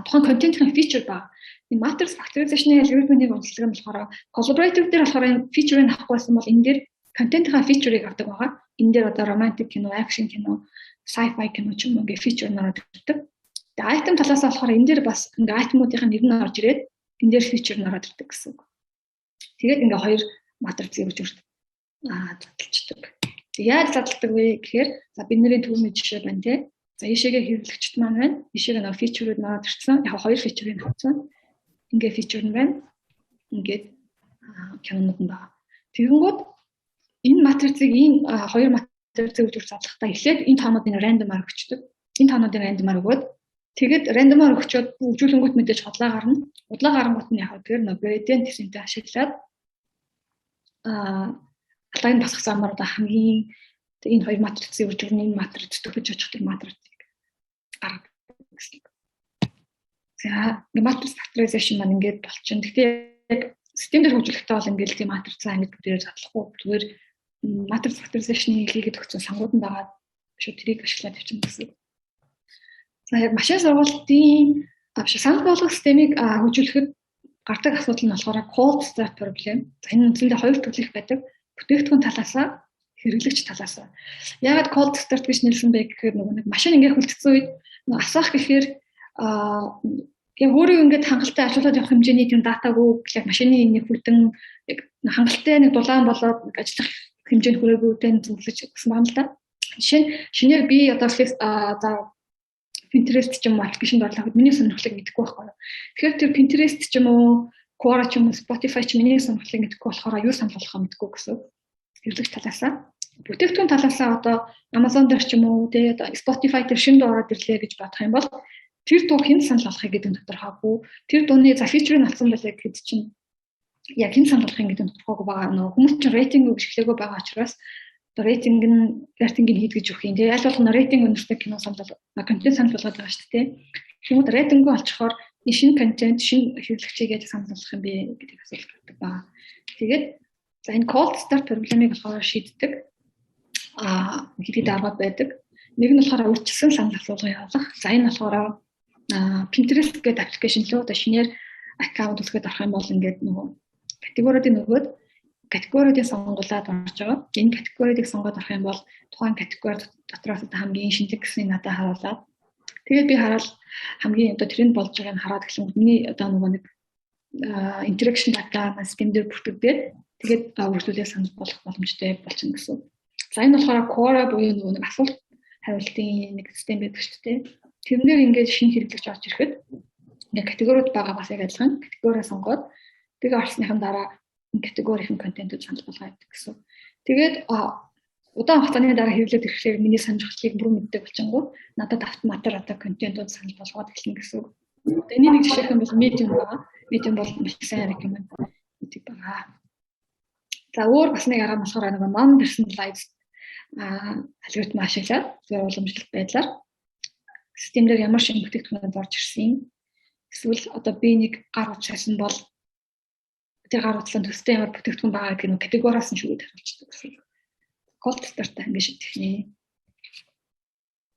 тухайн контентын feature баг. Энэ matrix factorization-ы алгоритмын онцлог нь болохоор collaborative дээр болохоор энэ feature-ыг авахгүй байсан бол энэ дээр контентын feature-ыг авдаг байгаа. Энэ дээр одоо romantic кино, action кино, sci-fi кино ч юм уу ингээ feature нь ороод ирдэг. Тэгээ item талаас болохоор энэ дээр бас ингээ item-уудын нэр нь орж ирээд энэ дээр feature нь ороод ирдэг гэсэн үг. Тэгээд ингээ хоёр матрицыг үрт задлцдаг. Тэг яаж задалдаг вэ гэхээр за, бидний түрүүний жишээ байна, те. За, ийшээгээ хэрэглэгчд маань байна. Ийшээгээ нөгөө feature-үүд ороод ирсэн. Яг хоёр feature-ыг авсан. Ингээ feature нь байна. Ингээд кинонууд нь байгаа. Тэгэнгүүт энэ матрицыг, энэ хоёр матрицыг үжир задлахдаа эхлээд энэ тоонуудыг random-аар өгчдөг. Энэ тоонуудыг random-аар өгөөд, тэгээд random-аар өгчөөд өгжүүлэнгүүт мэдээж худлаа гарна. Худлаа гарангуут нь яг тэр нөгөө gradient descent-тэй ашиглаад алдааг нь босгох замаар одоо хамгийн энэ хоёр матрицын үржигний энэ матриц төхөж очих тэр матрицыг гаргадаг гэсэн. За, matrix factorization маань ингээд болчихно. Гэхдээ яг систем дээр хөгжүүлэхдээ бол ингээд тийм матрицаа ингэж бүгдээрээ задлахгүй, зүгээр matrix factorization-ыг хийгээд өгсөн сангууд нь байгаа шүү, тэрийг ашиглаад явчихна гэсэн. За, яг машин сургалтын биш, санал болгох системийг хөгжүүлэхэд гардаг асуудал нь болохоор cold start problem. За, энэ үндсэндээ хоёр төрлийн байдаг. Бүтээгдэхүүн талаасаа, хэрэглэгч талаасаа. Яагаад cold start гэж нэрлсэн бэ гэхээр нөгөө нэг машин ингээ хүлдсэн үед асаах гэхээр яг өөрөө ингээд хангалттай ажиллаад явах хэмжээний тийм data-гүй, яг машины нэг хүлдэн яг хангалттай нэг дулаан болоод ажиллах хэмжээнд хүрээгүй зөвлөж өгсөн байна л да. Жишээ нь шинээр би одоо за, Pinterest ч юм уу application-д орлоход миний сонирхлыг мэдэхгүй байхгүй юу. Тэгэхээр тэр Pinterest ч юм уу, Quora ч юм уу, Spotify ч миний сонирхлыг мэдэхгүй болохоор юу санал болгохоо мэдэхгүй гэсэн. Хэрэглэгч талаасаа. Бүтээгдэхүүн талаасаа одоо Amazon дээр ч юм уу, тэгээ одоо Spotify дээр шинэ дуу ороод ирлээ гэж бодох юм бол тэр дуу хэн санал болгохыг гэдэг нь тодорхойгүй. Тэр дууны за feature ийг олсон байлаа гэхэд чинь яг хэн санал болгохыг гэдэг нь тодорхойгүй байгаа. Нөгөө хүмүүс чинь рейтинг өгшөглөөгөө байгаа учраас одоо рейтингийг хийдгэж өгөх юм. Тэгээ аль болох нь рейтинг өндөртэй кино санал, контент санал болгоод байгаа шүү дээ. Тэгмүүд рейтинг олчихоор энэ шинэ контент, шинэ хэрэглэгчийг яаж санал болгох юм бэ гэдэг асуулт гардаг ба. Тэгээд за, энэ cold start проблемыг болохоор шийддэг хэд хэд аргууд байдаг. Нэг нь болохоор урьдчилсан санал асуулга явуулах. За, энэ болохоор Pinterest гэдэг application лөө одоо шинээр аккаунт үүсгээд орох юм бол ингээд нөгөө категориудын нөгөөд категориудыг сонгуулад орж байгаа. Энэ категориудыг сонгоод орох юм бол тухайн категори дотроос одоо хамгийн шинэлэг гэснийг надад харуулад, тэгээд би хараад, хамгийн одоо тренд болж байгааг нь хараад гэсэн миний одоо нөгөө нэг interaction data систем дээр бүртгэгдээд, тэгээд үргэлжлүүлээ санал болгох боломжтой болчихно гэсэн. За, энэ болохоор Quora буюу нөгөө нэг асуулт хариултын нэг систем байдаг шүү дээ. Тэрнээр ингээд шинэ хэрэглэгч орж ирэхэд ингээд категориуд байгаа, бас яг адилхан категори сонгоод, тэгээ орсныхан дараа энэ категорийн контентууд санал болгоо явдаг гэсэн. Тэгээд удаан хугацааны дараа хэрэглээд ирэхлээр миний сонирхлыг бүрэн мэддэг болчингууд надад автоматар одоо контентууд санал болгоод эхэлнэ гэсэн үг. Энэний нэг жишээх юм бол Medium байгаа. Medium бол маш сайн recommend гэдэг байгаа. За, өөр бас нэг арга нь болохоор нэг non personalized алгоритм ашиглаад зөв уламжлалт байдлаар систем дээр ямар шинэ бүтээгдэхүүнүүд орж ирсэн, эсвэл одоо би нэг гар утас бол тэр гар утасны төстэй ямар бүтээгдэхүүн байгаа гэдэг нь категориас нь шүүгээд харуулчихдаг гэсэн. Cold start-тай ингэ шийдэх нэ.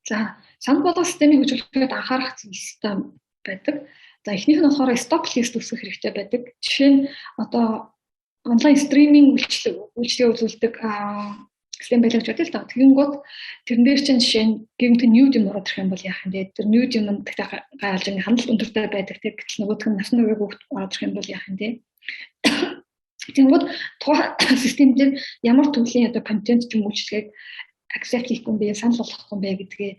За, санал болгох системийг хөгжүүлэхэд анхаарах зүйлстэй байдаг. За, эхнийх нь болохоор stop list үүсгэх хэрэгтэй байдаг. Жишээ нь одоо онлайн streaming үйлчилгээ үзүүлдэг систем байлгаж байдаг л да. Тэгэнгүүт тэрэн дээр чинь жишээ нь гэмт nude юм ороод ирэх юм бол яах юм бэ? Тэр nude юм гэхдээ гайлж ингээ хандлт өндөртэй байдаг тийм. Гэтэл нөгөөх нь насны үеийг хүүхд ороод ирэх юм бол яах юм бэ? Тэгэнгүүт тухайн систем дээр ямар төрлийн одоо контент ч юм үйлчилгээг accept хийх юм бэ, санал болгох юм бэ гэдгээ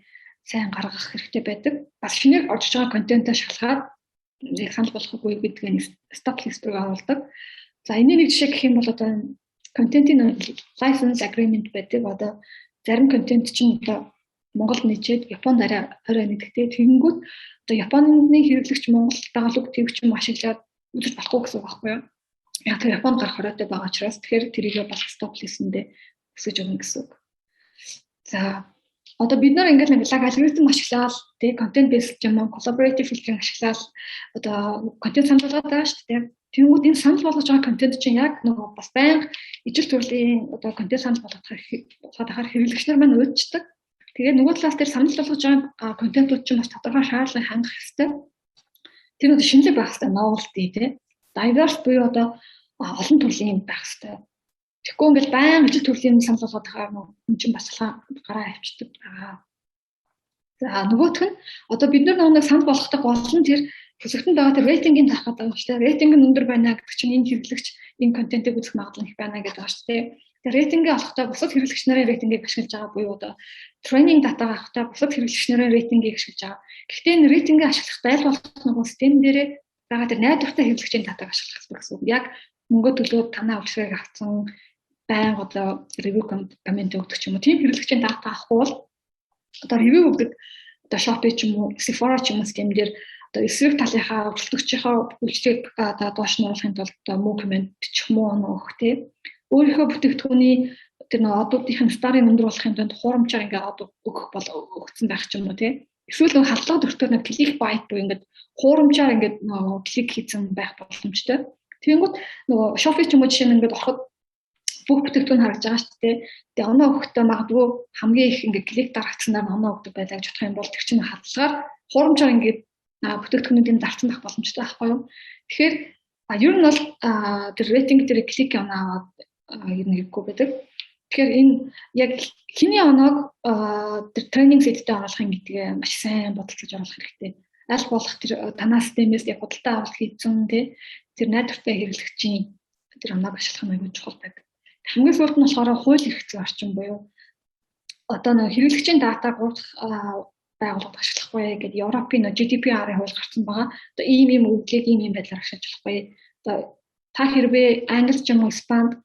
сайн гаргах хэрэгтэй байдаг. Бас шинээр орж байгаа контентоо шалгаад яг санал болгохгүй гэдгээ stop list руу оруулдаг. За, энэний нэг жишээ гэх юм бол одоо контентын license agreement байдаг. Одоо зарим контент чинь одоо Монголд нэчээд Японд арай орой нэгдэгтэй. Тэгэнгүүт одоо Японы хэрэглэгч Монгол дагалуу тэвч юм ашиглаад үзэж болохгүй гэсэн үг байхгүй юу? Яг тэр Японд гарах хориотой байгаа учраас тэгэхээр тэрийгээ бас stop list-эндээ өсөж өгнө гэсэн үг. За, одоо бид нар ингээд нэг лаг алгоритм ашиглаад тий, content based юм уу, collaborative filtering ашиглаад одоо контент санал болгоод байгаа шүү дээ. Тэнгүүд энэ санал болгож байгаа контент чинь яг нөгөө бас байнга ижил төрлийн одоо контент санал болгоход ахаар хэрэглэгч нар маань уйдчихдаг. Тэгээд нөгөө талаас тэр санал болгож байгаа контентууд чинь бас тодорхой шаардлагыг хангах хэрэгтэй. Тэр нь шинэлэг байх хэрэгтэй, novelty тий. Diverse буюу одоо олон төрлийн байх хэрэгтэй. Тэгэхгүй ингээл байнга ижил төрлийн санал болгоод ахаар нөгөө чинь бас гараа авчдаг байгаа. За, нөгөөх нь одоо бид нар нэг санал болгохдоо гол нь тэр төсөгтөнд байгаа тэр рейтингийг тарах гэдэг юм шүү дээ. Рейтинг нь өндөр байна гэдэг чинь энэ хэрэглэгч энэ контентыг үзэх магадлал их байна гэдэг байгаа шүү дээ. Тэгээ рейтингээ олохдоо бусад хэрэглэгч нарын рейтингийг ашиглаж байгаа буюу одоо training data авахдаа бусад хэрэглэгч нарын рейтингийг ашиглаж байгаа. Гэхдээ энэ рейтингээ ашиглах аль болох нөгөө систем дээрээ байгаа тэр найдвартай хэрэглэгчийн датаг ашиглах хэрэгтэй гэсэн үг. Яг мөнгө төлөөд танаа үйлчилгээг авсан, байнга одоо review, comment өгдөг ч юм уу, тийм хэрэглэгчийн дата авахгүй бол одоо review өгдөг одоо Shopee ч юм уу, Sephora ч юм уу систем дээр одоо эсрэг талынхаа өрсөлдөгчийнхөө үйлчлэгийг одоо доош нь оруулахын тулд одоо муу comment бичих, муу оноо өгөх, тийм, өөрийнхөө бүтээгдэхүүний тэр нэг одуудын star ын өндөр болохын тулд хуурамчаар ингээ од өгөх бол өгсөн байх ч юм уу, тийм, эсвэл нэг халдлага төртөө нэг click bait буюу ингээд хуурамчаар ингээд нөгөө клик хийсэн байх боломжтой. Тэгэнгүүт нөгөө Shopee ч юм уу, жишээ нь ингээд ороход бүх бүтээгдэхүүн харагдаж байгаа шүү дээ. Тэгээ оноо өгөхдөө магадгүй хамгийн их ингээд клик дарагдсанаар оноо өгдөг байлаа гэж бодох юм бол тэр чинь хадлагаар хуурамчаар ингээд бүтээгдэхүүнүүдийн зарцсан байх боломжтой байхгүй юу? Тэгэхээр ер нь бол тэр рейтинг дээр клик оноо аваад ер нь хэрэггүй байдаг. Тэгэхээр энэ яг хэний оноог тэр training set тэй оруулах юм гэдгээ маш сайн бодолцож оруулах хэрэгтэй. Аль болох тэр танаа системээс яг худалдаа авалт хийсэн, тий, тэр найдвартай хэрэглэгчийн тэр оноог ашиглах нь аюул чухал байдаг. Хамгийн сүүлд нь болохоор хууль эрх зүйн орчин буюу одоо нэг хэрэглэгчийн датаг гурав дахь байгууллагад ашиглахгүй гэдэг Европын GDPR-ын хууль гарсан байгаа. Одоо ийм ийм өгөгдлийг ийм ийм байдлаар ашиглаж болохгүй. Одоо та хэрвээ англи ч юм уу, Испанд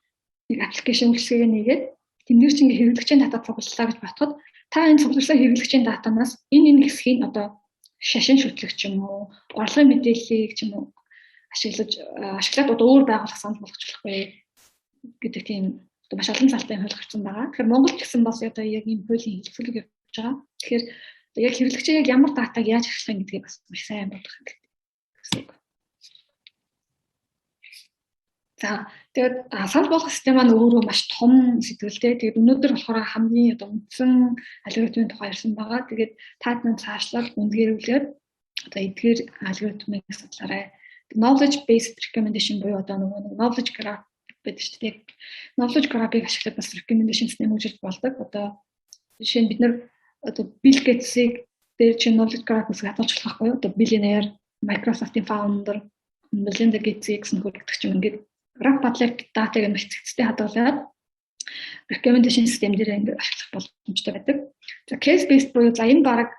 нэг application үйлчилгээгээ нээгээд Тэн дээр чинь ингээ хэрэглэгчийн дата цуглалаа гэж бодоход та энэ цуглуулсан хэрэглэгчийн датанаас энэ хэсгийг одоо шашин шүтлэг ч юм уу, орлогын мэдээллийг ч юм уу ашиглаад одоо өөр байгууллага санал болгож болохгүй гэдэг тийм одоо маш олон талтай хууль гарсан байгаа. Тэгэхээр Монголд гэсэн бас одоо яг ийм хуулийн хэлэлцүүлэг явж байгаа. Тэгэхээр яг хэрэглэгчийн яг ямар датаг яаж ашиглах юм гэдгийг бас маш сайн бодох хэрэгтэй гэсэн үг. За, тэгээд санал болгох систем маань өөрөө маш том сэтгэлтэй. Тэгээд өнөөдөр болохоор хамгийн одоо үндсэн алгоритмын тухай ярьсан байгаа. Тэгээд та нар цаашлаад гүнзгийрүүлээд одоо эдгээр алгоритмыг судлаарай. Knowledge based recommendation буюу одоо нөгөө нэг knowledge graph байдаг шүү дээ. Knowledge graph-ыг ашиглаад бас recommendation систем хөгжүүлж болдог. Одоо жишээ нь бид нар одоо Bill Gates-ийг дээр чинь knowledge graph үсэг хадгалж болох байхгүй юу? Одоо billionaire, Microsoft-ийн founder Melinda Gates-ийг гэсэн хөрөгдөг юм ингээд graph public data-г маш цэгцтэй хадгалаад recommendation систем дээр ингээд ашиглах боломжтой байдаг. За, case based буюу за энэ баг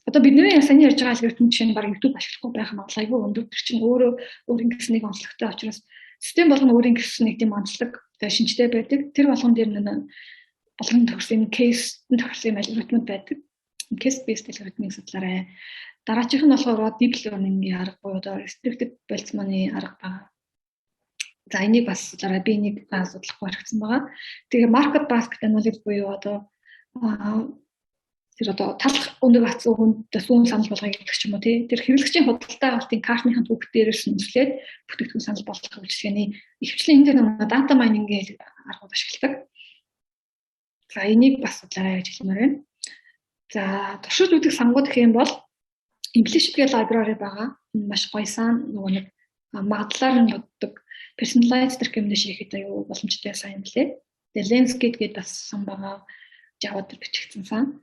одоо бидний саяны ярьж байгаа алгоритм жишээ нь баг YouTube ашиглахгүй байх магадлал айгүй өндөр. Тэр чинь өөрөө өөрийн гэсэн нэг онцлогтой учраас систем болгоно өөрийн гэсэн нэг тийм онцлог шинжтэй байдаг. Тэр болгон дээр нэг болгон тохирсон case тохирсон алгоритмууд байдаг. Case based алгоритмыг судлаарай. Дараачих нь болохоор deep learning-ийн арга буюу одоо restricted Boltzmann-ы арга байна. За, энийг бас судлаарай. Би энийг судлахгүй орхисон байгаа. Тэгээ market basket analysis буюу одоо тэр одоо талах өндөг атсан хүнд сүүн санал болгоё гэдэг ч юм уу, тий. Тэр хэрэглэгчийн худалдаа авалтын картныхын түүх дээрээс үндэслээд бүтээгдэхүүн санал болгох үйлчилгээний ихэвчлэн энэ дээр нэг data mining-ийн аргууд ашигладаг. За, энийг бас судлаарай гэж хэлмээр байна. За, туршилт үзэх сангууд гэх юм бол Implicit гэх library байгаа. Энэ маш гоё сан, нөгөө нэг магадлалаар нь боддог personalized recommendation хийхэд аюу боломжтой сан юм лээ. Тэгээ LensKit гэдэг бас сан байгаа. Java дээр бичигдсэн сан.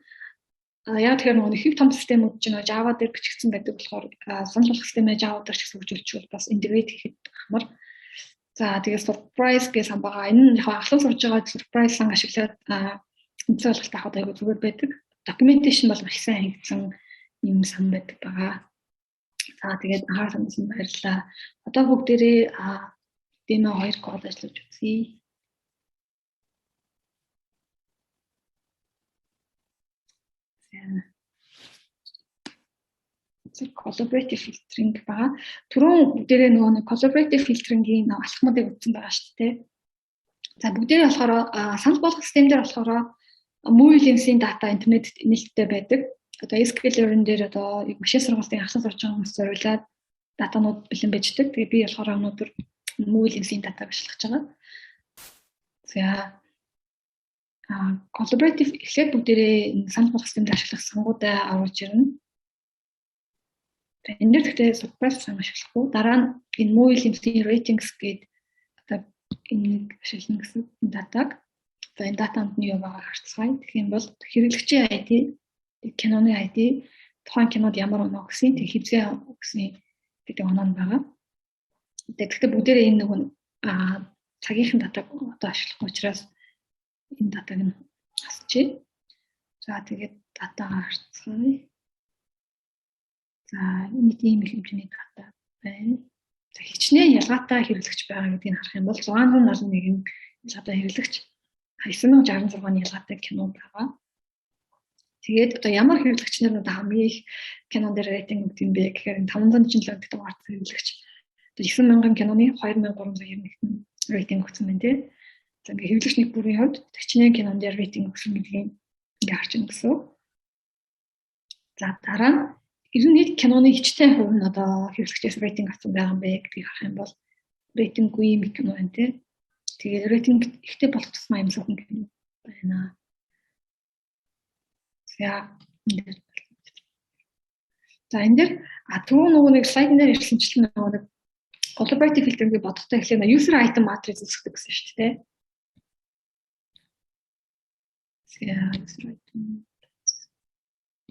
А яг тэгэхээр нөгөө их том системүүд чинь Java дээр бичигдсэн байдаг болохоор санал болгох системээ Java дээр ч гэсэн хөгжүүлчихвэл бас integrate хийхэд амар. За, тэгээ surprise гэж сан байгаа. Энэ нь яг ахлан сурж байгаа surprise сан ашиглаад үндсэн ойлголт авахад айгүй зүгээр байдаг. Documentation бол маш сайн хийгдсэн юм сан байдаг байгаа. За, тэгээд анхаарал хандсан баярлалаа. Одоо бүгдээрээ демо 2 код ажиллаж үзье. За, collaborative filtering байгаа. Түрүүн бүгдээрээ нөгөө нэг collaborative filtering-ийн алхмуудыг үзсэн байгаа шүү дээ. За, бүгдээрээ болохоор санал болгох систем дээр болохоор MovieLens-ийн дата интернет нээлттэй байдаг. Одоо sklearn дээр одоо машин сургалтын ахлах сурч байгаа хүмүүс зориулаад датанууд бэлэн байждаг. Тэгээ би болохоор өнөөдөр MovieLens-ийн датаг ашиглаж байгаа. За, collaborative эхлээд бүгдээрээ санал болгох системд ашиглах сангуудаа оруулж ирнэ. Энэ дээр гэхдээ surprise сан ашиглахгүй. Дараа нь энэ MovieLens-ийн ratings гэдэг одоо энийг ашиглана гэсэн датаг. За, энэ датанд нь юу байгааг харцгаая. Тэгэх юм бол хэрэглэгчийн ID, киноны ID, тухайн кинод ямар оноо өгсөн, тэг хэзээ өгсөн гэдэг оноо нь байгаа. Тэгэхдээ бүгдээрээ энэ нөгөө цагийнхан датаг одоо ашиглахгүй учраас энэ датаг нь хасчихъя. За, тэгээд дата харцгаая. За, нэг ийм их хэмжээний дата байна. За, хичнээн ялгаатай хэрэглэгч байгаа гэдгийг харах юм бол 671 ялгаатай хэрэглэгч, 9066-ны ялгаатай кино байгаа. Тэгээд одоо ямар хэрэглэгч нар одоо хамгийн их кинон дээр рейтинг өгдөг юм бэ гэхээр 547 гэдэг дугаарт хэрэглэгч одоо 9000 киноны 2391 рейтинг өгсөн байна, тий. За, ингээ хэрэглэгч нэг бүрийн хувьд хичнээн кинон дээр рейтинг өгсөн гэдгийг ингээ харж байна гэсэн. За, дараа нь 91 киноны хичнээн хувь нь одоо хэрэглэгчээс рейтинг авсан байгаа юм бэ гэдгийг харах юм бол рейтинггүй юм кино байна, тий. Тэгээд рейтинг ихтэй болох тусмаа юм зөвхөн кино байна. За, энэ дээр. За, энэ дээр түрүү нөгөө нэг слайдн дээр ирсэнчлэн нөгөө нэг collaborative filtering-ийг бодохдоо эхлээд user item matrix үүсгэдэг гэсэн шүү дээ. За, user item.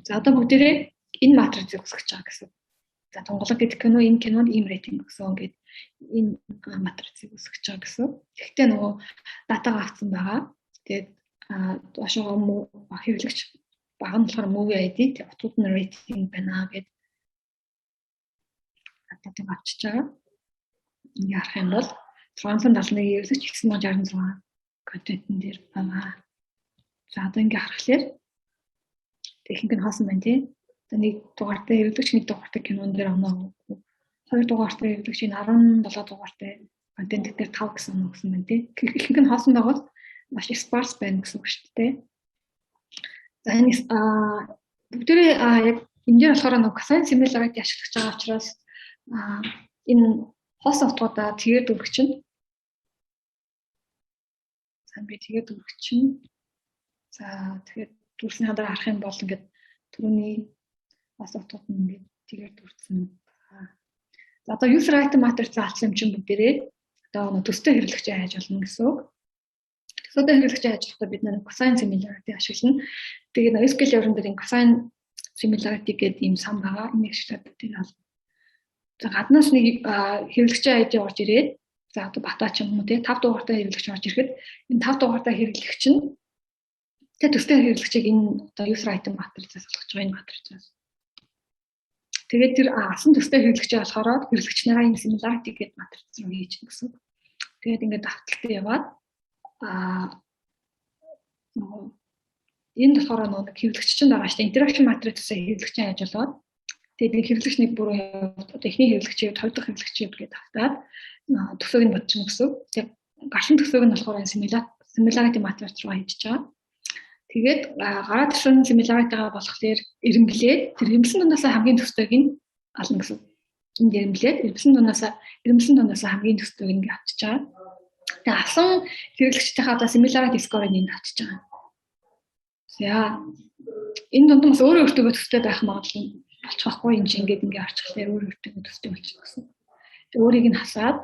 За, одоо бүгдээрээ энэ матрицыг үүсгэж байгаа гэсэн. За, тунгалаг гэдэг кино энэ кинонд ийм рейтинг өгсөн гээд энэ матрицыг үүсгэж байгаа гэсэн. Тэгэхдээ нөгөө датагаа авсан байгаа. Тэгээд доошоо хэрэглэгч баг нь болохоор movie ID, тэг утгууд нь рейтинг байна гэд датаг авчиж байгаа. Ингээ харах юм бол 671 хэрэглэгч 9066 Контентын дээр байгаа. За, одоо ингээ харахаар ихэнх нь хоосон байна, тий. Одоо нэг дугаартай хэрэглэгч нэг дугаартай кинон дээр оноо, хоёр дугаартай хэрэглэгч энэ 17 дугаартай контент дээр 5 гэсэн оноо өгсөн байна, тий. Ихэнх нь хоосон байгаа бол маш sparse байна гэсэн үг шүү дээ. За, энэ бүгдээрээ яг энэ дээр болохоор нэг cosine similarity ашиглаж байгаа учраас энэ хоосон утгуудаа тэгээд өгч чинь. За, би тэгээд өгч чинь. За, тэгэхээр дүрсний дараа харах юм бол ингээд түрүүний бас утгууд нь ингээд тэгээд дүрсэн. За, одоо user item matrix заалсан юм чинь бүгдээрээ одоо төстэй хэрэглэгчээ хайж болно гэсэн үг. Төстэй хэрэглэгчээ хайж байхдаа бид нэг cosine similarity ашиглана. Тэгээд SQL ерөн дээр энэ cosine similarity гэдэг ийм сан байгаа. Энийг ашиглаад бид олно. За, гаднаас нэг хэрэглэгчийн ID орж ирээд, за, одоо бата ч юм уу, тий, 5 дугаартай хэрэглэгч орж ирэхэд энэ 5 дугаартай хэрэглэгч нь тэгээ төстэй хэрэглэгчийг энэ одоо user item матрицаас олгож байгаа, энэ матрицаас. Тэгээд тэр асан төстэй хэрэглэгчээ болохоор хэрэглэгч нараа энэ similarity гэдэг матриц руу хийж гэсэн. Тэгээд ингээд давталтай яваад нөгөө энд болохоор нөгөө нэг хэрэглэгч чинь байгаа шүү дээ. Interaction matrix-аас хэрэглэгчийн яаж болоод тэгээд нэг хэрэглэгч нэг бүрөө одоо эхний хэрэглэгчийг, хоёр дахь хэрэглэгчийг гээд давтаад төсөөг нь бодчихно гэсэн. Тэгээд гарсан төсөөг нь болохоор энэ similarity matrix руу хийж байгаа. Тэгээд гараад ирсэн similarity-гаа болохоор эрэмблээд тэр эрэмблсэн дундаас хамгийн төстэйг нь олно гэсэн. Энд эрэмблээд эрэмблсэн дундаас хамгийн төстэйг ингээ авчиж байгаа. Тэгээ авсан хэрэглэгчдийнхээ одоо similarity score-ыг энд авчиж байгаа. За, энэ дунд бас өөрөө өөртөө төстэй байх магадлал нь болчих واخгүй юм чи ингээд ингээ орчихлоор өөр өөртөө төстэй болчих гэсэн. Тэг өөрийг нь хасаад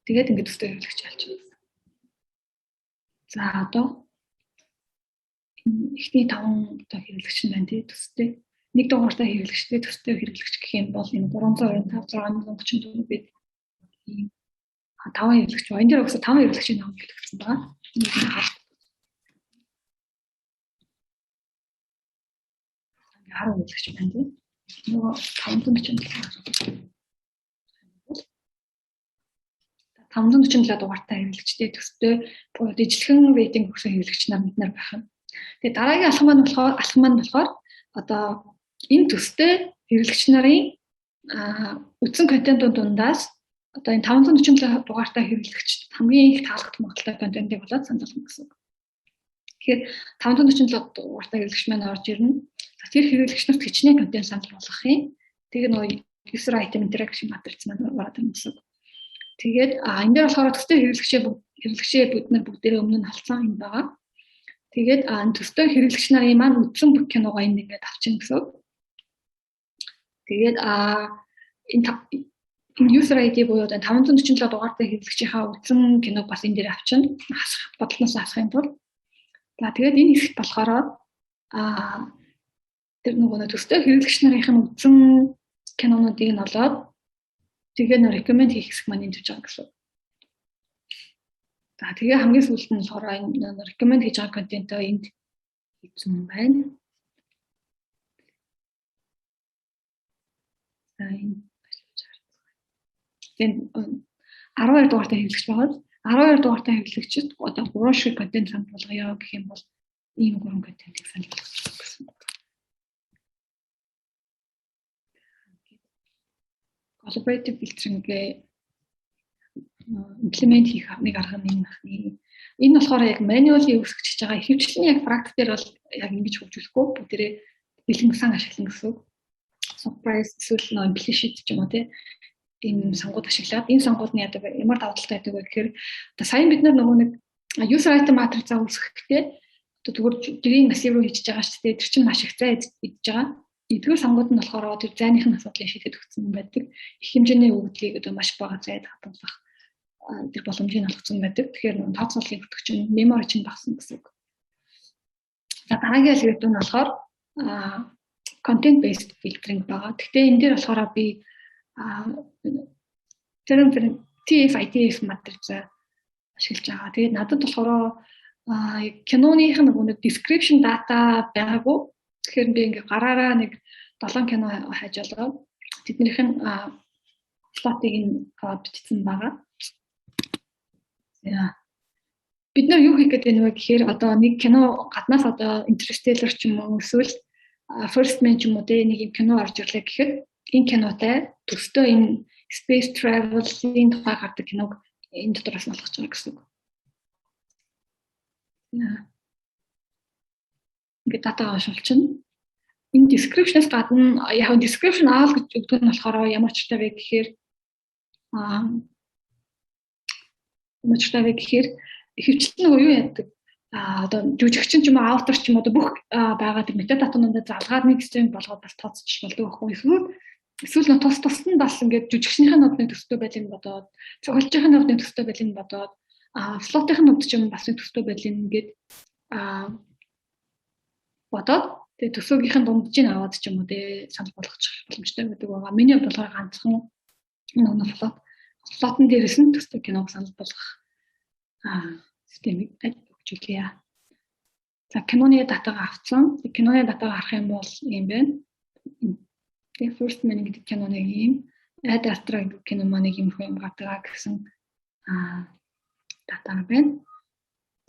тэгээд ингээд төстэй хэрэглэгч алчих. За, одоо эхний таван одоо хэрэглэгч нь байна, тий, төстэй. Нэг дугаартай хэрэглэгчтэй төстэй хэрэглэгч гэх юм бол энэ 325 634 бид ийм таван хэрэглэгч байна. Энэ дээр өгсөн таван хэрэглэгчийн ном хэлэгдсэн байгаа. Энийг нь харах. 10 хэрэглэгч байна, тий. Нөгөө 547 547 дугаартай хэрэглэгчтэй төстэй буюу ижлэхэн рейтинг өгсөн хэрэглэгч нар бид нар байх нь. Тэгээ дараагийн алхам маань болохоор одоо энэ төстэй хэрэглэгч нарын үзсэн контентын дундаас одоо энэ 547 дугаартай хэрэглэгч хамгийн их таалагдах магадлалтай контентыг болоод санал болгоно гэсэн үг. Тэгэхээр 547 дугаартай хэрэглэгч маань орж ирнэ. Тэр хэрэглэгч нарт хичнээн контент санал болгох юм. Тэгээ нөгөө user item interaction matrix маань ороод ирнэ гэсэн үг. Тэгээд энэ дээр болохоор төстэй хэрэглэгчээ бид нар бүгдээрээ өмнө нь олцсон юм байгаа. Тэгээд төстэй хэрэглэгч нарын маань үзсэн бүх киногоо энд ингээд авчихна гэсэн үг. Тэгээд энэ user ID буюу 547 дугаартай хэрэглэгчийнхаа үзсэн киног бас энэ дээр авчина. Хасах бодлоноос хасахын тулд. За, тэгээд энэ хэсэгт болохоор тэр нөгөө төстэй хэрэглэгч нарын үзсэн кинонуудыг нь олоод тэгээ нөр recommend хийх хэсэг маань энд явж байгаа гэсэн. За, тэгээ хамгийн сүүлд нь болохоор энэ recommend хийж байгаа контентоо энд хийсэн байна. За, энэ тэгээд 12 дугаартай хэрэглэгч байгаа. 12 дугаартай хэрэглэгчид одоо 3 шиг контент санал болгоё гэх юм бол ийм гурван контентыг санал болгох гэсэн. Collaborative filtering-гээ implement хийх нэг арга нь энэ ахны. Энэ болохоор яг manually үүсгэж байгаа. Ихэвчлэн яг практик дээр бол яг ингэж хөгжүүлэхгүй, бүгдээрээ бэлэн сан ашиглана гэсэн үг. Surprise эсвэл нөө implicit ч юм уу, тий, ийм сангууд ашиглаад энэ сангууд нь яадаг, ямар давуу талтай байдаг вэ гэхээр одоо саяхан бид нар нөгөө нэг user item matrix-аа үүсгэхдээ одоо зүгээр жирийн массив руу хийчихэж байгаа шүү дээ. Тэр чинь маш их зай идэж байгаа. Эдгээр сангууд нь болохоор тэр зайных нь асуудлыг шийдэд өгсөн юм байдаг. Их хэмжээний өгөгдлийг одоо маш бага зайд хадгалах тэр боломжийг олгоцсон байдаг. Тэгэхээр нөгөө тооцооллын өртөг чинь, memory чинь багасна гэсэн үг. За, дараагийн алгоритм нь болохоор content based filtering байгаа. Гэхдээ энэ дээр болохоор би тэр TF IDF матрица ашиглаж байгаа. Тэгээд надад болохоор киноных нөгөө нэг description data байгаагүй. Тэгэхээр би ингээ гараараа нэг 7 кино хайж олоод тэднийх нь plot-ыг нь аваад бичсэн байгаа. За. Бид нар юу хийх гээд байна вэ гэхээр одоо нэг кино гаднаас, одоо Interstellar ч юм уу, эсвэл First Man ч юм уу те, нэг юм кино орж ирлээ гэхэд энэ кинотой төстэй, энэ space travel-ийн тухай гардаг киног энэ дотроос нь олгож байгаа гэсэн үг. Ингээд датагаа уншуулчихна. Энэ description-аас гадна яг description all гэж өгдөг нь болохоор ямар учиртай вэ гэхээр ихэвчлэн нөгөө юу яадаг, одоо жүжигчин ч юм уу, автор ч юм уу, одоо бүх байгаа тэр метадатануудаа залгаад нэг string болгоод бас тооцож болдог байхгүй. Эсвэл нөө тус тус нь бас ингээд жүжигчнийхээ хувьд төстэй байдлыг бодоод, зохиолчийн хувьд төстэй байдлыг бодоод, plot-ын хувьд ч юм бас нэг төстэй байдлыг ингээд бодоод, тэгээ төсөөгийнх нь дунджийг аваад ч юм уу те, санал болгочих боломжтой байдаг байгаа. Миний хувьд болохоор ганцхан нөгөө plot-н дээрээс нь төстэй киног санал болгох системийг хөгжүүлье. За, киноны датагаа авцсан. Киноны датагаа харах юм бол ийм байна. Тэгээ First Man гэдэг киноны ийм, Ad Astra гэдэг кино маань нэг юм юм гардаг гэсэн дата байна.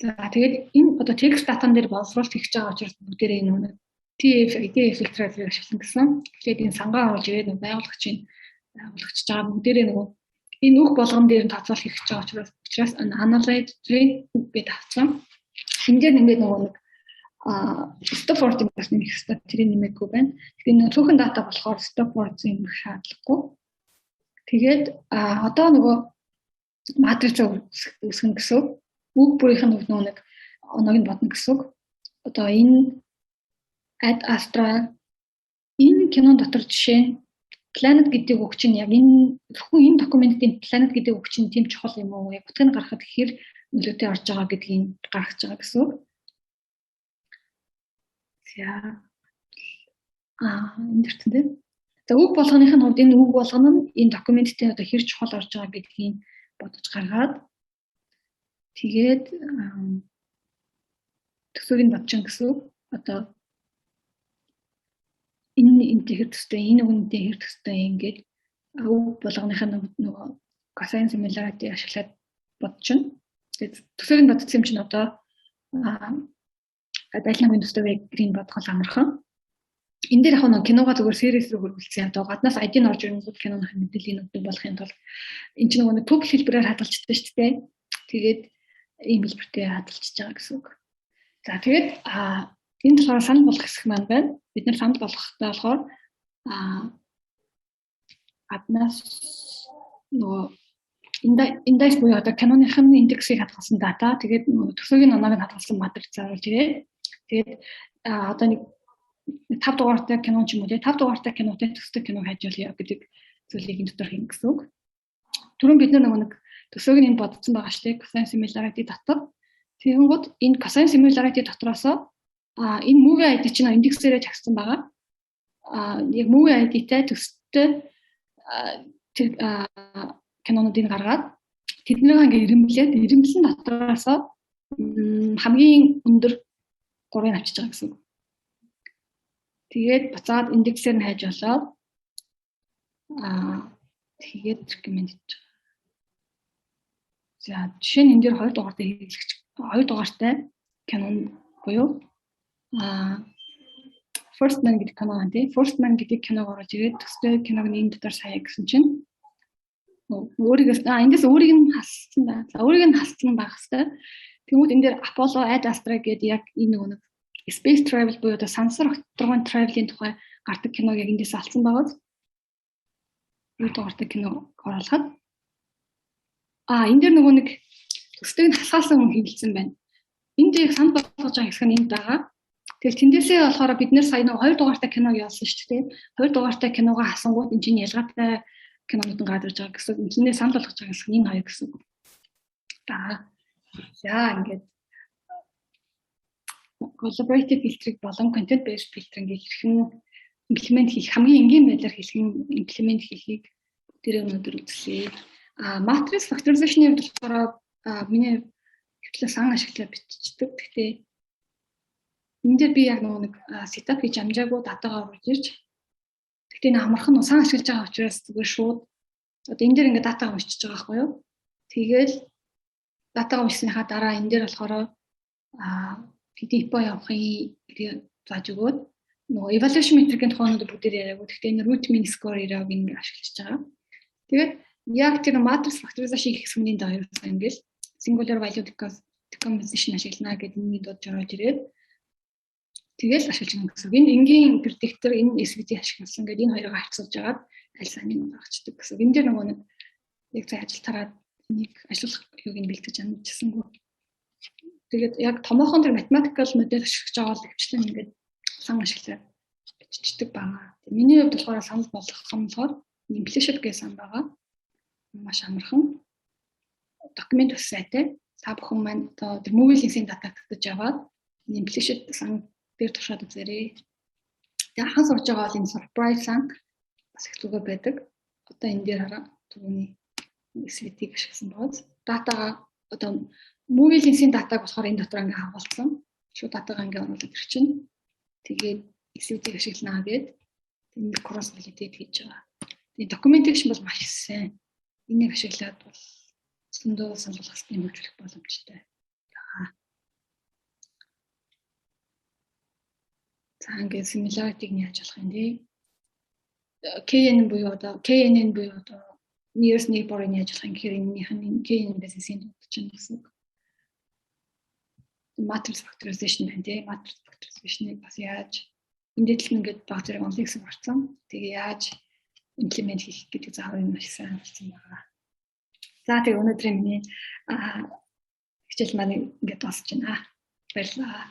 За, тэгээд энэ одоо текст датан дээр боловсруулалт хийж байгаа учраас бүгдээрээ энэ нэг TF IDF фильтрийг ашиглан гэсэн. Тэгэхээр энэ сангаа оруулж ирээд байгуулагч байгаа бүгдээрээ нөгөө энэ үг болгон дээр нь тооцоолол хийх гэж байгаа учраас analyze-ийн үг гээд авсан. Энэ дээр ингээд нөгөө нэг stop word-ийг бас нэмэх хэрэгтэй, тэрийг нэмээгүй байна. Тэгэхээр нөгөө цөөхөн дата болохоор stop word-ийг нэмэх шаардлагагүй. Тэгээд одоо нөгөө матриц үүсгэн гэсэн үг бүрийнх нь нөгөө нэг оноог нь бодно гэсэн үг. Одоо энэ Ad Astra, энэ кинон дотор жишээ нь planet гэдэг үг чинь яг энэ зөвхөн энэ документын planet гэдэг үг чинь тийм чухал юм уу? Яг утгыг гаргахад хэр нөлөөтэй орж байгаа гэдгийг гаргаж байгаа гэсэн үг. За, энэ дэр тийм. За, үг болгоных нь хувьд энэ үг болгоно нь энэ документтэй одоо хэр чухал орж байгаа гэдгийг бодож гаргаад, тэгээд төсөөг нь бодчихно гэсэн үг. Одоо энэ энэтэй хэр төстэй, энэ үгнтэй хэр төстэй, ингээд үг болгоных нь нөгөө cosine similarity ашиглаад бодчихно. Тэгээд төсөөг нь бодсон юм чинь одоо аль нэг төстэй вэ гэдгийг бодох нь амархан. Энэ дээр яг нэг киногоо зүгээр series рүү хөрвүүлсэн. Одоо гаднаас ID нь орж ирэнгүүт киноны мэдээллийг өгдөг болохын тулд энэ чинь нөгөө нэг tuple хэлбэрээр хадгалждаг шүү дээ. Тэгээд ийм хэлбэртэй хадгалчихж байгаа гэсэн үг. За, тэгээд энэ болохоор санал болгох хэсэг маань байна. Бид нар санал болгохдоо болохоор гаднаас нөгөө индекс буюу одоо киноных нь индексийг хадгалсан дата, тэгээд нөгөө төсөөгийн оноог нь хадгалсан матриц оруулж ирээд, тэгээд одоо нэг 5 дугаартай кино ч юм уу, 5 дугаартай кинотой төстэй кино хайж явъя гэдэг зүйлийг энэ дотор хийнэ гэсэн үг. Түрүүн бид нар нөгөө нэг төсөөг нь энд бодсон байгаа шүү дээ. Cosine similarity дотор. Тэгэнгүүт энэ cosine similarity дотроосоо энэ movie ID чинь индексээрээ чагсан байгаа. Яг movie ID-тэй төстэй тэр кинонуудыг гаргаад, тэднийг ингээ ирэмблээд, ирэмблэн дотроосоо хамгийн өндөр гурвыг авчиж байгаа гэсэн үг. Тэгээд буцаад индексээр нь хайж болоод тэгээд recommend хийж байгаа. За, жишээ нь энэ дээр 2 дугаартай хэрэглэгч, 2 дугаартай кино буюу First Man гэдэг кино байна тий. First Man гэдэг киног оруулж ирээд төстэй киног нь энэ дотор сая гэсэн чинь өөрийгөө эндээс өөрийг нь хассан байна. За, өөрийг нь хассан байх хэвээр. Тэгмүүд энэ дээр Apollo, Ad Astra гэдэг яг энэ нөгөө нэг space travel буюу одоо сансар огторгойн travel-ийн тухай гардаг киног яг эндээс алдсан байгаа. Юу дугаартай кино оруулахад энэ дээр нөгөө нэг төстэйг нь хасгаасан хүн хийлцсэн байна. Энд яг санал болгож байгаа хэсэг нь энд байгаа. Тэгэл тэндээсээ болохоор бид нэр сая нөгөө 2 дугаартай киног явуулсан шүү дээ. 2 дугаартай киногоо хасангууд энэ чинь ялгаатай кинонууд нь гарч ирж байгаа гэсэн. Эндээ санал болгож байгаа хэсэг нь энэ хоёр гэсэн үг. За, ингээд collaborative filter болон content based filtering хэрхэн implement хийх, хамгийн энгийн байдлаар хэрхэн implement хийхийг бүгдээрээ өнөөдөр үзлээ. Matrix factorization-ы хувьд болохоор миний хэвлээ сан ашиглаад бичдэг. Гэхдээ энэ дээр би яг нөгөө нэг setup хийж амжаагүй датагаа оруулж ирж. Гэхдээ энэ амархан, сан ашиглаж байгаа учраас зүгээр шууд одоо энэ дээр ингээд датагаа уншиж байгаа байхгүй юу? Тэгэл Датагаа уншсныхаа дараа энэ дээр болохоор хэдэн epoch явах юм гэдгийг зааж өгөөд, нөгөө evaluation metric-ийн тухайнууд бүгдээр яриаггүй. Гэхдээ энэ root mean square error-ыг ингэ ашиглаж байгаа. Тэгээд яг тэр matrix factorization хийх хэсгийн даа ерөөсөө ингээл singular value decomposition ашиглана гэдэг нэг дуудаж ороод ирээд, тэгэл ашиглаж байгаа гэсэн. Энэ энгийн predictor, энэ SVD ашигласан гэдэг энэ хоёрыг харьцуулж агаад аль сайн нь гаргацдаг гэсэн. Энэ дээр нөгөө нэг яг цай ажил тараад энийг ажиллах юуг нь бэлтгэж амжсангүй. Тэгээд яг томоохон тэр mathematical model ашиглаж байгаа бол хвчлэн ингээд сан ашиглаад бичдэг байгаа. Миний хувьд болохоор санал болгох юм болохоор implicit гэсэн сан байгаа. Маш амархан. Документ бас сайтай. Та бүхэн маань одоо тэр MovieLens-ийн дата татаж аваад implicit сан дээр туршаад үзээрэй. Тэгээ анхан сурж байгаа бол энэ surprise сан бас их зүгээр байдаг. Одоо энэ дээр хараа, түрүүний SVD-г ашигласан бооз. Датагаа, одоо MovieLens-ийн датаг болохоор энэ дотор ингээ хавуулсан. Шууд датагаа ингээ оруулаад ирчин. Тэгээд SVD-г ашигланаа гээд энэ cross validate хийж байгаа. Тэгээ documentation бол маш сайн. Энийг ашиглаад бол зөндөө санал болгох систем хөгжүүлэх боломжтой байгаа. За, ингээд similarity-г нь яаж болох юм бэ? KNN буюу одоо KNN буюу одоо nearest neighbor-ыг яаж болох юм гэхээр энэнийх нь KNN basis-ийн дуудаж байна гэсэн үг. Matrix factorization байна, тий. Matrix factorization-ыг бас яаж энэ дэтэл ингээд баг зэрэг онлайн хэсэг орсон. Тэгээ яаж implement хийх гэдэг зааврыг маш сайн болсон байгаа. За, тэгээ өнөөдрийн миний хичээл маань ингээд дуусч байна. Баярлалаа.